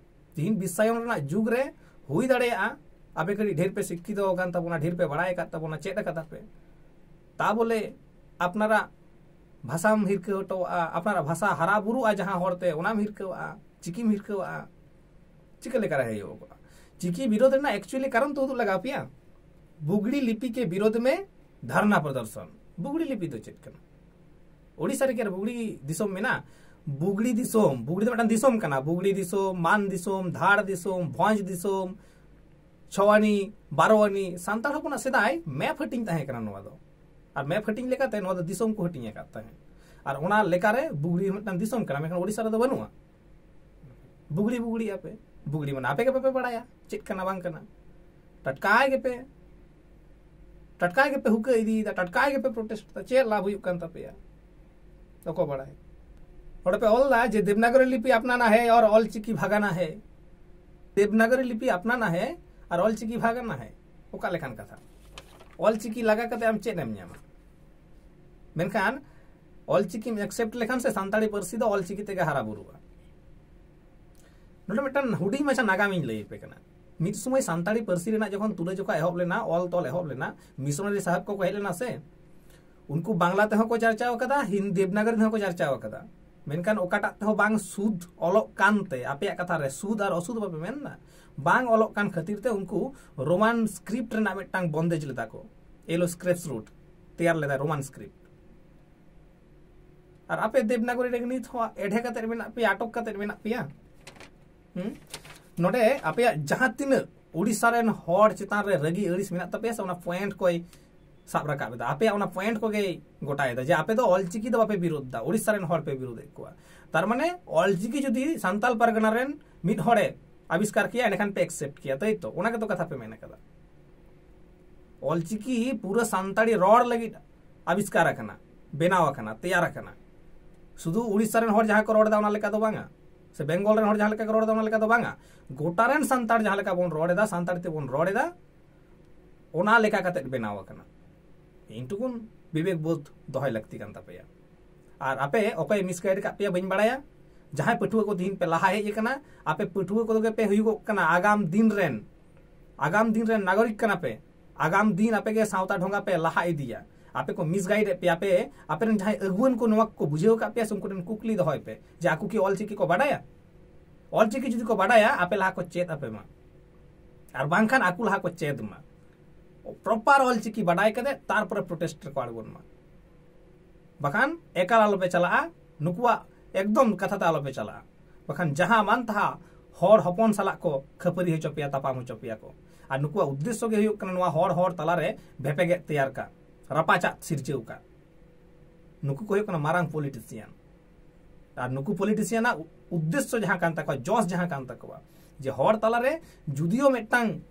ᱛᱤᱦᱤᱧ ᱵᱤᱥᱥᱟᱭᱚᱱ ᱨᱮᱱᱟᱜ ᱡᱩᱜᱽ ᱨᱮ ᱦᱩᱭ ᱫᱟᱲᱮᱭᱟᱜᱼᱟ ᱟᱯᱮ ᱠᱟᱹᱴᱤᱡ ᱰᱷᱮᱨ ᱯᱮ ᱥᱤᱠᱠᱷᱤᱛᱚ ᱟᱠᱟᱱ ᱛᱟᱵᱚᱱᱟ, ᱰᱷᱮᱨ ᱯᱮ ᱵᱟᱲᱟᱭ ᱟᱠᱟᱫ ᱛᱟᱵᱚᱱᱟ, ᱪᱮᱫ ᱟᱠᱟᱫᱟ ᱯᱮ, ᱛᱟ ᱵᱚᱞᱮ ᱟᱯᱱᱟᱨᱟᱜ ᱵᱷᱟᱥᱟᱢ ᱦᱤᱨᱠᱟᱹ ᱦᱚᱴᱚᱣᱟᱜᱼᱟ, ᱟᱯᱱᱟᱨᱟᱜ ᱵᱷᱟᱥᱟ ᱦᱟᱨᱟ ᱵᱩᱨᱩᱜᱼᱟ ᱡᱟᱦᱟᱸ ᱦᱚᱨᱛᱮ, ᱚᱱᱟᱢ ᱦᱤᱨᱠᱟᱹᱣᱟᱜᱼᱟ, ᱪᱤᱠᱤᱢ ᱦᱤᱨᱠᱟᱹᱣᱟᱜᱼᱟ᱾ ᱪᱤᱠᱟᱹ ᱞᱮᱠᱟᱨᱮ ᱦᱩᱭᱩᱜᱼᱟ? ᱪᱤᱠᱤ ᱵᱤᱨᱳᱫᱷ ᱨᱮᱱᱟᱜ actually ᱠᱟᱨᱚᱱ ᱛᱚ ᱩᱫᱩᱜ ᱞᱟᱜᱟᱣ ᱯᱮᱭᱟ᱾ ᱵᱩᱜᱽᱲᱤ ᱞᱤᱯᱤ ᱠᱮ ᱵᱤᱨᱳᱫᱷ ᱢᱮ ᱫᱷᱟᱨᱱᱟ ᱯᱨᱚᱫᱚᱨᱥᱚᱱ᱾ ᱵᱩᱜᱽᱲᱤ ᱞᱤᱯᱤ ᱫᱚ ᱪᱮᱫ ᱠᱟᱱᱟ? ᱳᱰᱤᱥᱟ ᱨᱮᱜᱮ ᱟᱨ ᱵᱩᱜᱽᱲᱤ ᱫᱤᱥᱚᱢ ᱢᱮᱱᱟᱜᱼᱟ? ᱵᱩᱜᱽᱲᱤ ᱫᱤᱥᱚᱢ, ᱵᱩᱜᱽᱲᱤ ᱫᱚ ᱢᱤᱫᱴᱟᱝ ᱫᱤᱥᱚᱢ ᱠᱟᱱᱟ᱾ ᱵᱩᱜᱽᱲᱤ ᱫᱤᱥᱚᱢ, ᱢᱟᱱ ᱫᱤᱥᱚᱢ, ᱫᱷᱟᱲ ᱫᱤᱥᱚᱢ, ᱵᱷᱚᱸᱡᱽ ᱫᱤᱥᱚᱢ, ᱪᱷᱚᱣᱟᱱᱤ, ᱵᱟᱨᱚᱣᱟᱱᱤ, ᱥᱟᱱᱛᱟᱲ ᱦᱚᱯᱚᱱᱟᱜ ᱥᱮᱫᱟᱭ ᱢᱮᱯ ᱦᱟᱹᱴᱤᱧ ᱛᱟᱦᱮᱸ ᱠᱟᱱᱟ ᱱᱚᱣᱟ ᱫᱚ᱾ ᱟᱨ ᱢᱮᱯ ᱦᱟᱹᱴᱤᱧ ᱞᱮᱠᱟᱛᱮ ᱱᱚᱣᱟ ᱫᱚ ᱫᱤᱥᱚᱢ ᱠᱚ ᱦᱟᱹᱴᱤᱧ ᱟᱠᱟᱫ ᱛᱟᱦᱮᱸᱫ᱾ ᱟᱨ ᱚᱱᱟ ᱞᱮᱠᱟᱨᱮ ᱵᱩᱜᱽᱲᱤ ᱦᱚᱸ ᱢᱤᱫᱴᱟᱝ ᱫᱤᱥᱚᱢ ᱠᱟᱱᱟ, ᱢᱮᱱᱠᱷᱟᱱ ᱳᱰᱤᱥᱟ ᱨᱮᱫᱚ ᱵᱟᱹᱱᱩᱜᱼᱟ᱾ ᱵᱩᱜᱽᱲᱤ ᱵᱩᱜᱽᱲᱤ ᱟᱯᱮ, ᱵᱩᱜᱽᱲᱤ ᱢᱟᱱᱮ ᱟᱯᱮ ᱜᱮ ᱵᱟᱯᱮ ᱵᱟᱲᱟᱭᱟ ᱪᱮᱫ ᱠᱟᱱᱟ ᱵᱟᱝ ᱠᱟᱱᱟ᱾ ᱴᱟᱴᱠᱟᱭ ᱜᱮᱯᱮ, ᱴᱟᱴᱠᱟᱭ ᱜᱮᱯᱮ ᱦᱩᱠᱟᱹ ᱤᱫᱤᱭᱮᱫᱟ, ᱴᱟᱴᱠᱟᱭ ᱜᱮᱯᱮ ᱯᱨᱚᱴᱮᱥᱴ ᱮᱫᱟ᱾ ᱪᱮᱫ ᱞᱟᱵᱷ ᱦᱩᱭᱩᱜ ᱠᱟᱱ ᱛᱟᱯᱮᱭᱟ? ᱚᱠᱚ ᱵᱟᱲᱟᱭ᱾ ᱚᱸᱰᱮ ᱯᱮ ᱚᱞ ᱫᱟ ᱡᱮ ᱫᱮᱵᱽᱱᱟᱜᱚᱨᱤ ᱞᱤᱯᱤ ᱟᱯᱱᱟᱱᱟ ᱦᱮ ᱚᱨ ᱚᱞ ᱪᱤᱠᱤ ᱵᱷᱟᱜᱟᱱᱟ ᱦᱮ᱾ ᱫᱮᱵᱽᱱᱟᱜᱚᱨᱤ ᱞᱤᱯᱤ ᱟᱯᱱᱟᱱᱟ ᱦᱮ ᱟᱨ ᱚᱞ ᱪᱤᱠᱤ ᱵᱷᱟᱜᱟᱱᱟ ᱦᱮ᱾ ᱚᱠᱟ ᱞᱮᱠᱟᱱ ᱠᱟᱛᱷᱟ? ᱚᱞ ᱪᱤᱠᱤ ᱞᱟᱜᱟ ᱠᱟᱛᱮ ᱟᱢ ᱪᱮᱫ ᱮᱢ ᱧᱟᱢᱟ? ᱢᱮᱱᱠᱷᱟᱱ ᱚᱞ ᱪᱤᱠᱤᱢ ᱮᱠᱥᱮᱯᱴ ᱞᱮᱠᱷᱟᱱ ᱥᱮ ᱥᱟᱱᱛᱟᱲᱤ ᱯᱟᱹᱨᱥᱤ ᱫᱚ ᱚᱞ ᱪᱤᱠᱤ ᱛᱮᱜᱮ ᱦᱟᱨᱟ ᱵᱩᱨᱩᱜᱼᱟ᱾ ᱱᱚᱰᱮ ᱢᱤᱫᱴᱟᱝ ᱦᱩᱰᱤᱧ ᱢᱟᱪᱷᱟ ᱱᱟᱜᱟᱢ ᱤᱧ ᱞᱟᱹᱭ ᱟᱯᱮ ᱠᱟᱱᱟ᱾ ᱢᱤᱫ ᱥᱚᱢᱚᱭ ᱥᱟᱱᱛᱟᱲᱤ ᱯᱟᱹᱨᱥᱤ ᱨᱮᱱᱟᱜ ᱡᱚᱠᱷᱚᱱ ᱛᱩᱞᱟᱹ ᱡᱚᱠᱷᱟ ᱮᱦᱚᱵ ᱞᱮᱱᱟ, ᱚᱞ ᱛᱚᱞ ᱮᱦᱚᱵ ᱞᱮᱱᱟ, ᱢᱤᱥᱚᱱᱟᱨᱤ ᱥᱟᱦᱮᱵ ᱠᱚᱠᱚ ᱦᱮᱡ ᱞᱮᱱᱟ ᱥᱮ, ᱩᱱᱠᱩ ᱵᱟᱝᱞᱟ ᱛᱮᱦᱚᱸ ᱠᱚ ᱪᱟᱨᱪᱟᱣ ᱟᱠᱟᱫᱟ, ᱦᱤᱱ-, ᱫᱮᱵᱽᱱᱟᱜᱚᱨᱤ ᱛᱮᱦᱚᱸ ᱠᱚ ᱪᱟᱨᱪᱟᱣ ᱟᱠᱟᱫᱟ᱾ ᱢᱮᱱᱠᱷᱟᱱ ᱚᱠᱟᱴᱟᱜ ᱛᱮᱦᱚᱸ ᱵᱟᱝ ᱥᱩᱫ ᱚᱞᱚᱜ ᱠᱟᱱᱛᱮ, ᱟᱯᱮᱭᱟᱜ ᱠᱟᱛᱷᱟ ᱨᱮ ᱥᱩᱫ ᱟᱨ ᱚᱥᱩᱫ ᱵᱟᱯᱮ ᱢᱮᱱ ᱮᱫᱟ, ᱵᱟᱝ ᱚᱞᱚᱜ ᱠᱟᱱ ᱠᱷᱟᱹᱛᱤᱨ ᱛᱮ ᱩᱱᱠᱩ ᱨᱳᱢᱟᱱ ᱥᱠᱨᱤᱯᱴ ᱨᱮᱱᱟᱜ ᱢᱤᱫᱴᱟᱝ ᱵᱚᱱᱫᱮᱡᱽ ᱞᱮᱫᱟ ᱠᱚ, ᱮᱞᱳ ᱥᱠᱨᱮᱯᱥ ᱨᱩᱴ ᱛᱮᱭᱟᱨ ᱞᱮᱫᱟ ᱨᱳᱢᱟᱱ ᱥᱠᱨᱤᱯᱴ᱾ ᱟᱨ ᱟᱯᱮ ᱫᱮᱵᱽᱱᱟᱜᱚᱨᱤ ᱨᱮ ᱱᱤᱛ ᱦᱚᱸ ᱮᱰᱷᱮ ᱠᱟᱛᱮ ᱢᱮᱱᱟᱜ ᱯᱮᱭᱟ, ᱟᱴᱚᱠ ᱠᱟᱛᱮ ᱢᱮᱱᱟᱜ ᱯᱮᱭᱟ᱾ ᱦᱩᱸ? ᱱᱚᱰᱮ ᱟᱯᱮᱭᱟᱜ ᱡᱟᱦᱟᱸ ᱛᱤᱱᱟᱹᱜ ᱩᱲᱤᱥᱥᱟ ᱨᱮᱱ ᱦᱚᱲ ᱪᱮᱛᱟᱱ ᱨᱮ ᱨᱟᱹᱜᱤ ᱟᱹᱲᱤᱥ ᱢᱮᱱᱟᱜ ᱛᱟᱯᱮᱭᱟ ᱥᱮ, ᱚᱱᱟ ᱯᱚᱭᱮᱱᱴ ᱠᱚᱭ ᱥᱟᱵ ᱨᱟᱠᱟᱵ ᱮᱫᱟ, ᱟᱯᱮᱭᱟᱜ ᱚᱱᱟ ᱯᱚᱭᱮᱱᱴ ᱠᱚᱜᱮᱭ ᱜᱚᱴᱟᱭᱮᱫᱟ ᱡᱮ ᱟᱯᱮ ᱫᱚ ᱚᱞᱪᱤᱠᱤ ᱫᱚ ᱵᱟᱯᱮ ᱵᱤᱨᱳᱫᱷ ᱮᱫᱟ, ᱩᱲᱤᱥᱥᱟ ᱨᱮᱱ ᱦᱚᱲ ᱯᱮ ᱵᱤᱨᱳᱫᱷ ᱮᱫ ᱠᱚᱣᱟ᱾ ᱛᱟᱨ ᱢᱟᱱᱮ ᱚᱞᱪᱤᱠᱤ ᱡᱩᱫᱤ ᱥᱟᱱᱛᱟᱞ ᱯᱟᱨᱜᱟᱱᱟ ᱨᱮᱱ ᱢᱤᱫ ᱦᱚᱲᱮ ᱟᱵᱤᱥᱠᱟᱨ ᱠᱮᱭᱟ, ᱮᱸᱰᱮᱠᱷᱟᱱ ᱯᱮ ᱮᱠᱥᱮᱯᱴ ᱠᱮᱭᱟ, ᱛᱟᱭ ᱛᱚ? ᱚᱱᱟ ᱜᱮᱛᱚ ᱠᱟᱛᱷᱟ ᱯᱮ ᱢᱮᱱ ᱟᱠᱟᱫᱟ᱾ ᱚᱞᱪᱤᱠᱤ ᱯᱩᱨᱟᱹ ᱥᱟᱱᱛᱟᱲᱤ ᱨᱚᱲ ᱞᱟᱹᱜᱤᱫ ᱟᱵᱤᱥᱠᱟᱨ ᱟᱠᱟᱱᱟ, ᱵᱮᱱᱟᱣ ᱟᱠᱟᱱᱟ, ᱛᱮᱭᱟᱨ ᱟᱠᱟᱱᱟ᱾ ᱥᱩᱫᱷᱩ ᱩᱲᱤᱥᱥᱟ ᱨᱮᱱ ᱦᱚᱲ ᱡᱟᱦᱟᱸ ᱠᱚ ᱨᱚᱲ ᱮᱫᱟ ᱚᱱᱟ ᱞᱮᱠᱟ ᱫᱚ ᱵᱟᱝᱟ, ᱥᱮ ᱵᱮᱝᱜᱚᱞ ᱨᱮᱱ ᱦᱚᱲ ᱡᱟᱦᱟᱸ ᱞᱮᱠᱟ ᱠᱚ ᱨᱚᱲ ᱮᱫᱟ ᱚᱱᱟ ᱞᱮᱠᱟ ᱫᱚ ᱵᱟᱝᱟ, ᱜᱚᱴᱟ ᱨᱮᱱ ᱥᱟᱱᱛᱟᱲ ᱡᱟᱦᱟᱸ ᱞᱮᱠᱟ ᱵᱚᱱ ᱨᱚᱲ ᱮᱫᱟ, ᱥᱟᱱᱛᱟᱲᱤ ᱛᱮᱵᱚᱱ ᱨᱚᱲ ᱮᱫᱟ, ᱚᱱᱟ ᱞᱮᱠᱟ ᱠᱟᱛᱮᱫ ᱵᱮᱱᱟᱣ ᱟᱠᱟᱱᱟ᱾ ᱤᱧ ᱴᱩᱠᱩᱱ ᱵᱤᱵᱮᱠ ᱵᱳᱫᱷ ᱫᱚᱦᱚᱭ ᱞᱟᱹᱠᱛᱤ ᱠᱟᱱ ᱛᱟᱯᱮᱭᱟ᱾ ᱟᱨ ᱟᱯᱮ ᱚᱠᱚᱭ ᱢᱤᱥᱜᱟᱭᱤᱰ ᱟᱠᱟᱫ ᱯᱮᱭᱟ ᱵᱟᱹᱧ ᱵᱟᱲᱟᱭᱟ, ᱡᱟᱦᱟᱸᱭ ᱯᱟᱹᱴᱷᱩᱣᱟᱹ ᱠᱚ ᱛᱤᱦᱤᱧ ᱯᱮ ᱞᱟᱦᱟ ᱦᱮᱡ ᱟᱠᱟᱱᱟ, ᱟᱯᱮ ᱯᱟᱹᱴᱷᱩᱣᱟᱹ ᱠᱚᱫᱚ ᱜᱮ ᱯᱮ ᱦᱩᱭᱩᱜᱚᱜ ᱠᱟᱱᱟ ᱟᱜᱟᱢ ᱫᱤᱱ ᱨᱮᱱ, ᱟᱜᱟᱢ ᱫᱤᱱ ᱨᱮᱱ ᱱᱟᱜᱚᱨᱤᱠ ᱠᱟᱱᱟ ᱯᱮ᱾ ᱟᱜᱟᱢ ᱫᱤᱱ ᱟᱯᱮ ᱜᱮ ᱥᱟᱶᱛᱟ ᱰᱷᱚᱸᱜᱟ ᱯᱮ ᱞᱟᱦᱟ ᱤᱫᱤᱭᱟ᱾ ᱟᱯᱮ ᱠᱚ ᱢᱤᱥᱜᱟᱭᱤᱰ ᱮᱫ ᱯᱮᱭᱟ ᱯᱮ, ᱟᱯᱮ ᱨᱮᱱ ᱡᱟᱦᱟᱸᱭ ᱟᱹᱜᱩᱣᱟᱹᱱ ᱠᱚ ᱱᱚᱣᱟ ᱠᱚ ᱵᱩᱡᱷᱟᱹᱣ ᱟᱠᱟᱫ ᱯᱮᱭᱟ ᱥᱮ, ᱩᱱᱠᱩ ᱴᱷᱮᱱ ᱠᱩᱠᱞᱤ ᱫᱚᱦᱚᱭ ᱯᱮ ᱡᱮ ᱟᱠᱚ ᱠᱤ ᱚᱞᱪᱤᱠᱤ ᱠᱚ ᱵᱟᱰᱟᱭᱟ? ᱚᱞᱪᱤᱠᱤ ᱡᱩᱫᱤ ᱠᱚ ᱵᱟᱰᱟᱭᱟ, ᱟᱯᱮ ᱞᱟᱦᱟ ᱠᱚ ᱪᱮᱫ ᱟᱯᱮ ᱢᱟ, ᱟᱨ ᱵᱟᱝᱠᱷᱟᱱ ᱟᱠᱚ ᱞᱟᱦᱟ ᱠᱚ ᱪᱮᱫ ᱢᱟ᱾ ᱯᱨᱚᱯᱟᱨ ᱚᱞᱪᱤᱠᱤ ᱵᱟᱰᱟᱭ ᱠᱟᱛᱮ ᱛᱟᱨᱯᱚᱨᱮ ᱯᱨᱚᱴᱮᱥᱴ ᱨᱮᱠᱚ ᱟᱬᱜᱚᱱ ᱢᱟ᱾ ᱵᱟᱠᱷᱟᱱ ᱮᱠᱟᱞ ᱟᱞᱚᱯᱮ ᱪᱟᱞᱟᱜᱼᱟ᱾ ᱱᱩᱠᱩᱣᱟᱜ ᱮᱠᱫᱚᱢ ᱠᱟᱛᱷᱟ ᱛᱮ ᱟᱞᱚᱯᱮ ᱪᱟᱞᱟᱜᱼᱟ᱾ ᱵᱟᱠᱷᱟᱱ ᱡᱟᱦᱟᱸ ᱢᱟᱱ ᱛᱟᱦᱟ ᱦᱚᱲ ᱦᱚᱯᱚᱱ ᱥᱟᱞᱟᱜ ᱠᱚ ᱠᱷᱟᱹᱯᱟᱹᱨᱤ ᱦᱚᱪᱚ ᱯᱮᱭᱟ, ᱛᱟᱯᱟᱢ ᱦᱚᱪᱚ ᱯᱮᱭᱟ ᱠᱚ᱾ ᱟᱨ ᱱᱩᱠᱩᱣᱟᱜ ᱩᱫᱽᱫᱮᱥᱥᱚ ᱜᱮ ᱦᱩᱭᱩᱜ ᱠᱟᱱᱟ ᱱᱚᱣᱟ ᱦᱚᱲ ᱦᱚᱲ ᱛᱟᱞᱟᱨᱮ ᱵᱷᱮᱯᱮᱜᱮᱫ ᱛᱮᱭᱟᱨ ᱠᱟᱜ, ᱨᱟᱯᱟᱪᱟᱜ ᱥᱤᱨᱡᱟᱹᱣ ᱠᱟᱜ᱾ ᱱᱩᱠᱩ ᱠᱚ ᱦᱩᱭᱩᱜ ᱠᱟᱱᱟ ᱢᱟᱨᱟᱝ ᱯᱚᱞᱤᱴᱤᱥᱤᱭᱟᱱ᱾ ᱟᱨ ᱱᱩᱠᱩ ᱯᱚᱞᱤᱴᱤᱥᱤᱭᱟᱱᱟᱜ ᱩᱫᱽᱫᱮᱥᱥᱚ ᱡᱟᱦᱟᱸ ᱠᱟᱱ ᱛᱟᱠᱚᱣᱟ, ᱡᱚᱥ ᱡᱟᱦᱟᱸ ᱠᱟᱱ ᱛᱟᱠᱚᱣᱟ, ᱡᱮ ᱦᱚᱲ ᱛᱟᱞᱟᱨᱮ ᱡᱩᱫᱤᱭᱳ ᱢᱤᱫᱴᱟᱝ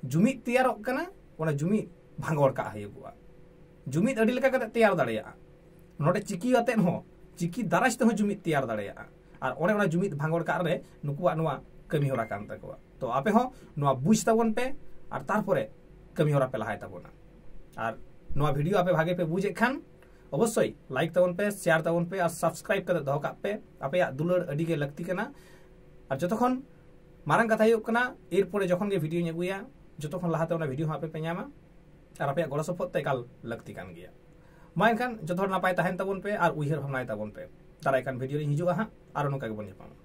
ᱡᱩᱢᱤᱫ ᱛᱮᱭᱟᱨᱚᱜ ᱠᱟᱱᱟ, ᱚᱱᱟ ᱡᱩᱢᱤᱫ ᱵᱷᱟᱸᱜᱚᱲ ᱠᱟᱜ ᱦᱩᱭᱩᱜᱚᱜᱼᱟ᱾ ᱡᱩᱢᱤᱫ ᱟᱹᱰᱤ ᱞᱮᱠᱟ ᱠᱟᱛᱮ ᱛᱮᱭᱟᱨ ᱫᱟᱲᱮᱭᱟᱜᱼᱟ᱾ ᱱᱚᱰᱮ ᱪᱤᱠᱤ ᱟᱛᱮᱫ ᱦᱚᱸ, ᱪᱤᱠᱤ ᱫᱟᱨᱟᱭ ᱛᱮᱦᱚᱸ ᱡᱩᱢᱤᱫ ᱛᱮᱭᱟᱨ ᱫᱟᱲᱮᱭᱟᱜᱼᱟ᱾ ᱟᱨ ᱚᱱᱮ ᱚᱱᱟ ᱡᱩᱢᱤᱫ ᱵᱷᱟᱸᱜᱚᱲ ᱠᱟᱜ ᱨᱮ ᱱᱩᱠᱩᱣᱟᱜ ᱱᱚᱣᱟ ᱠᱟᱹᱢᱤ ᱦᱚᱨᱟ ᱠᱟᱱ ᱛᱟᱠᱚᱣᱟ᱾ ᱛᱚ ᱟᱯᱮ ᱦᱚᱸ ᱱᱚᱣᱟ ᱵᱩᱡᱽ ᱛᱟᱵᱚᱱ ᱯᱮ ᱟᱨ ᱛᱟᱨᱯᱚᱨᱮ ᱠᱟᱹᱢᱤ ᱦᱚᱨᱟ ᱯᱮ ᱞᱟᱦᱟᱭ ᱛᱟᱵᱚᱱᱟ᱾ ᱟᱨ ᱱᱚᱣᱟ ᱵᱷᱤᱰᱤᱭᱳ ᱟᱯᱮ ᱵᱷᱟᱜᱮ ᱯᱮ ᱵᱩᱡᱮᱫ ᱠᱷᱟᱱ ᱚᱵᱚᱥᱥᱳᱭ ᱞᱟᱭᱤᱠ ᱛᱟᱵᱚᱱ ᱯᱮ, ᱥᱮᱭᱟᱨ ᱛᱟᱵᱚᱱ ᱯᱮ ᱟᱨ ᱥᱟᱵᱥᱠᱨᱟᱭᱤᱵ ᱠᱟᱛᱮ ᱫᱚᱦᱚ ᱠᱟᱜ ᱯᱮ᱾ ᱟᱯᱮᱭᱟᱜ ᱫᱩᱞᱟᱹᱲ ᱟᱹᱰᱤ ᱜᱮ ᱞᱟᱹᱠᱛᱤ ᱠᱟᱱᱟ᱾ ᱟᱨ ᱡᱚᱛᱚ ᱠᱷᱚᱱ ᱢᱟᱨᱟᱝ ᱠᱟᱛᱷᱟ ᱦᱩᱭᱩᱜ ᱠᱟᱱᱟ, ᱮᱨᱯᱚᱨᱮ ᱡᱚᱠᱷᱚᱱ ᱜᱮ ᱵᱷᱤᱰᱤᱭᱳᱧ ᱟᱹᱜᱩᱭᱟ, ᱡᱚᱛᱚ ᱠᱷᱚᱱ ᱞᱟᱦᱟᱛᱮ ᱚᱱᱟ ᱵᱷᱤᱰᱤᱭᱳ ᱦᱚᱸ ᱟᱯᱮ ᱯᱮ ᱧᱟᱢᱟ᱾ ᱟᱨ ᱟᱯᱮᱭᱟᱜ ᱜᱚᱲᱚ ᱥᱚᱯᱚᱦᱚᱫ ᱛᱮ ᱮᱠᱟᱞ ᱞᱟᱹᱠᱛᱤ ᱠᱟᱱ ᱜᱮᱭᱟ᱾ ᱢᱟ ᱮᱱᱠᱷᱟᱱ ᱡᱚᱛᱚ ᱦᱚᱲ ᱱᱟᱯᱟᱭ ᱛᱟᱦᱮᱱ ᱛᱟᱵᱚᱱ ᱯᱮ ᱟᱨ ᱩᱭᱦᱟᱹᱨ ᱵᱷᱟᱵᱽᱱᱟᱭ ᱛᱟᱵᱚᱱ ᱯᱮ᱾ ᱫᱟᱨᱟᱭ ᱠᱟᱱ ᱵᱷᱤᱰᱤᱭᱳ ᱨᱤᱧ ᱦᱤᱡᱩᱜᱼᱟ ᱦᱟᱸᱜ, ᱟᱨᱚ ᱱᱚᱝᱠᱟ ᱜᱮᱵᱚᱱ ᱧᱟᱯᱟᱢᱟ᱾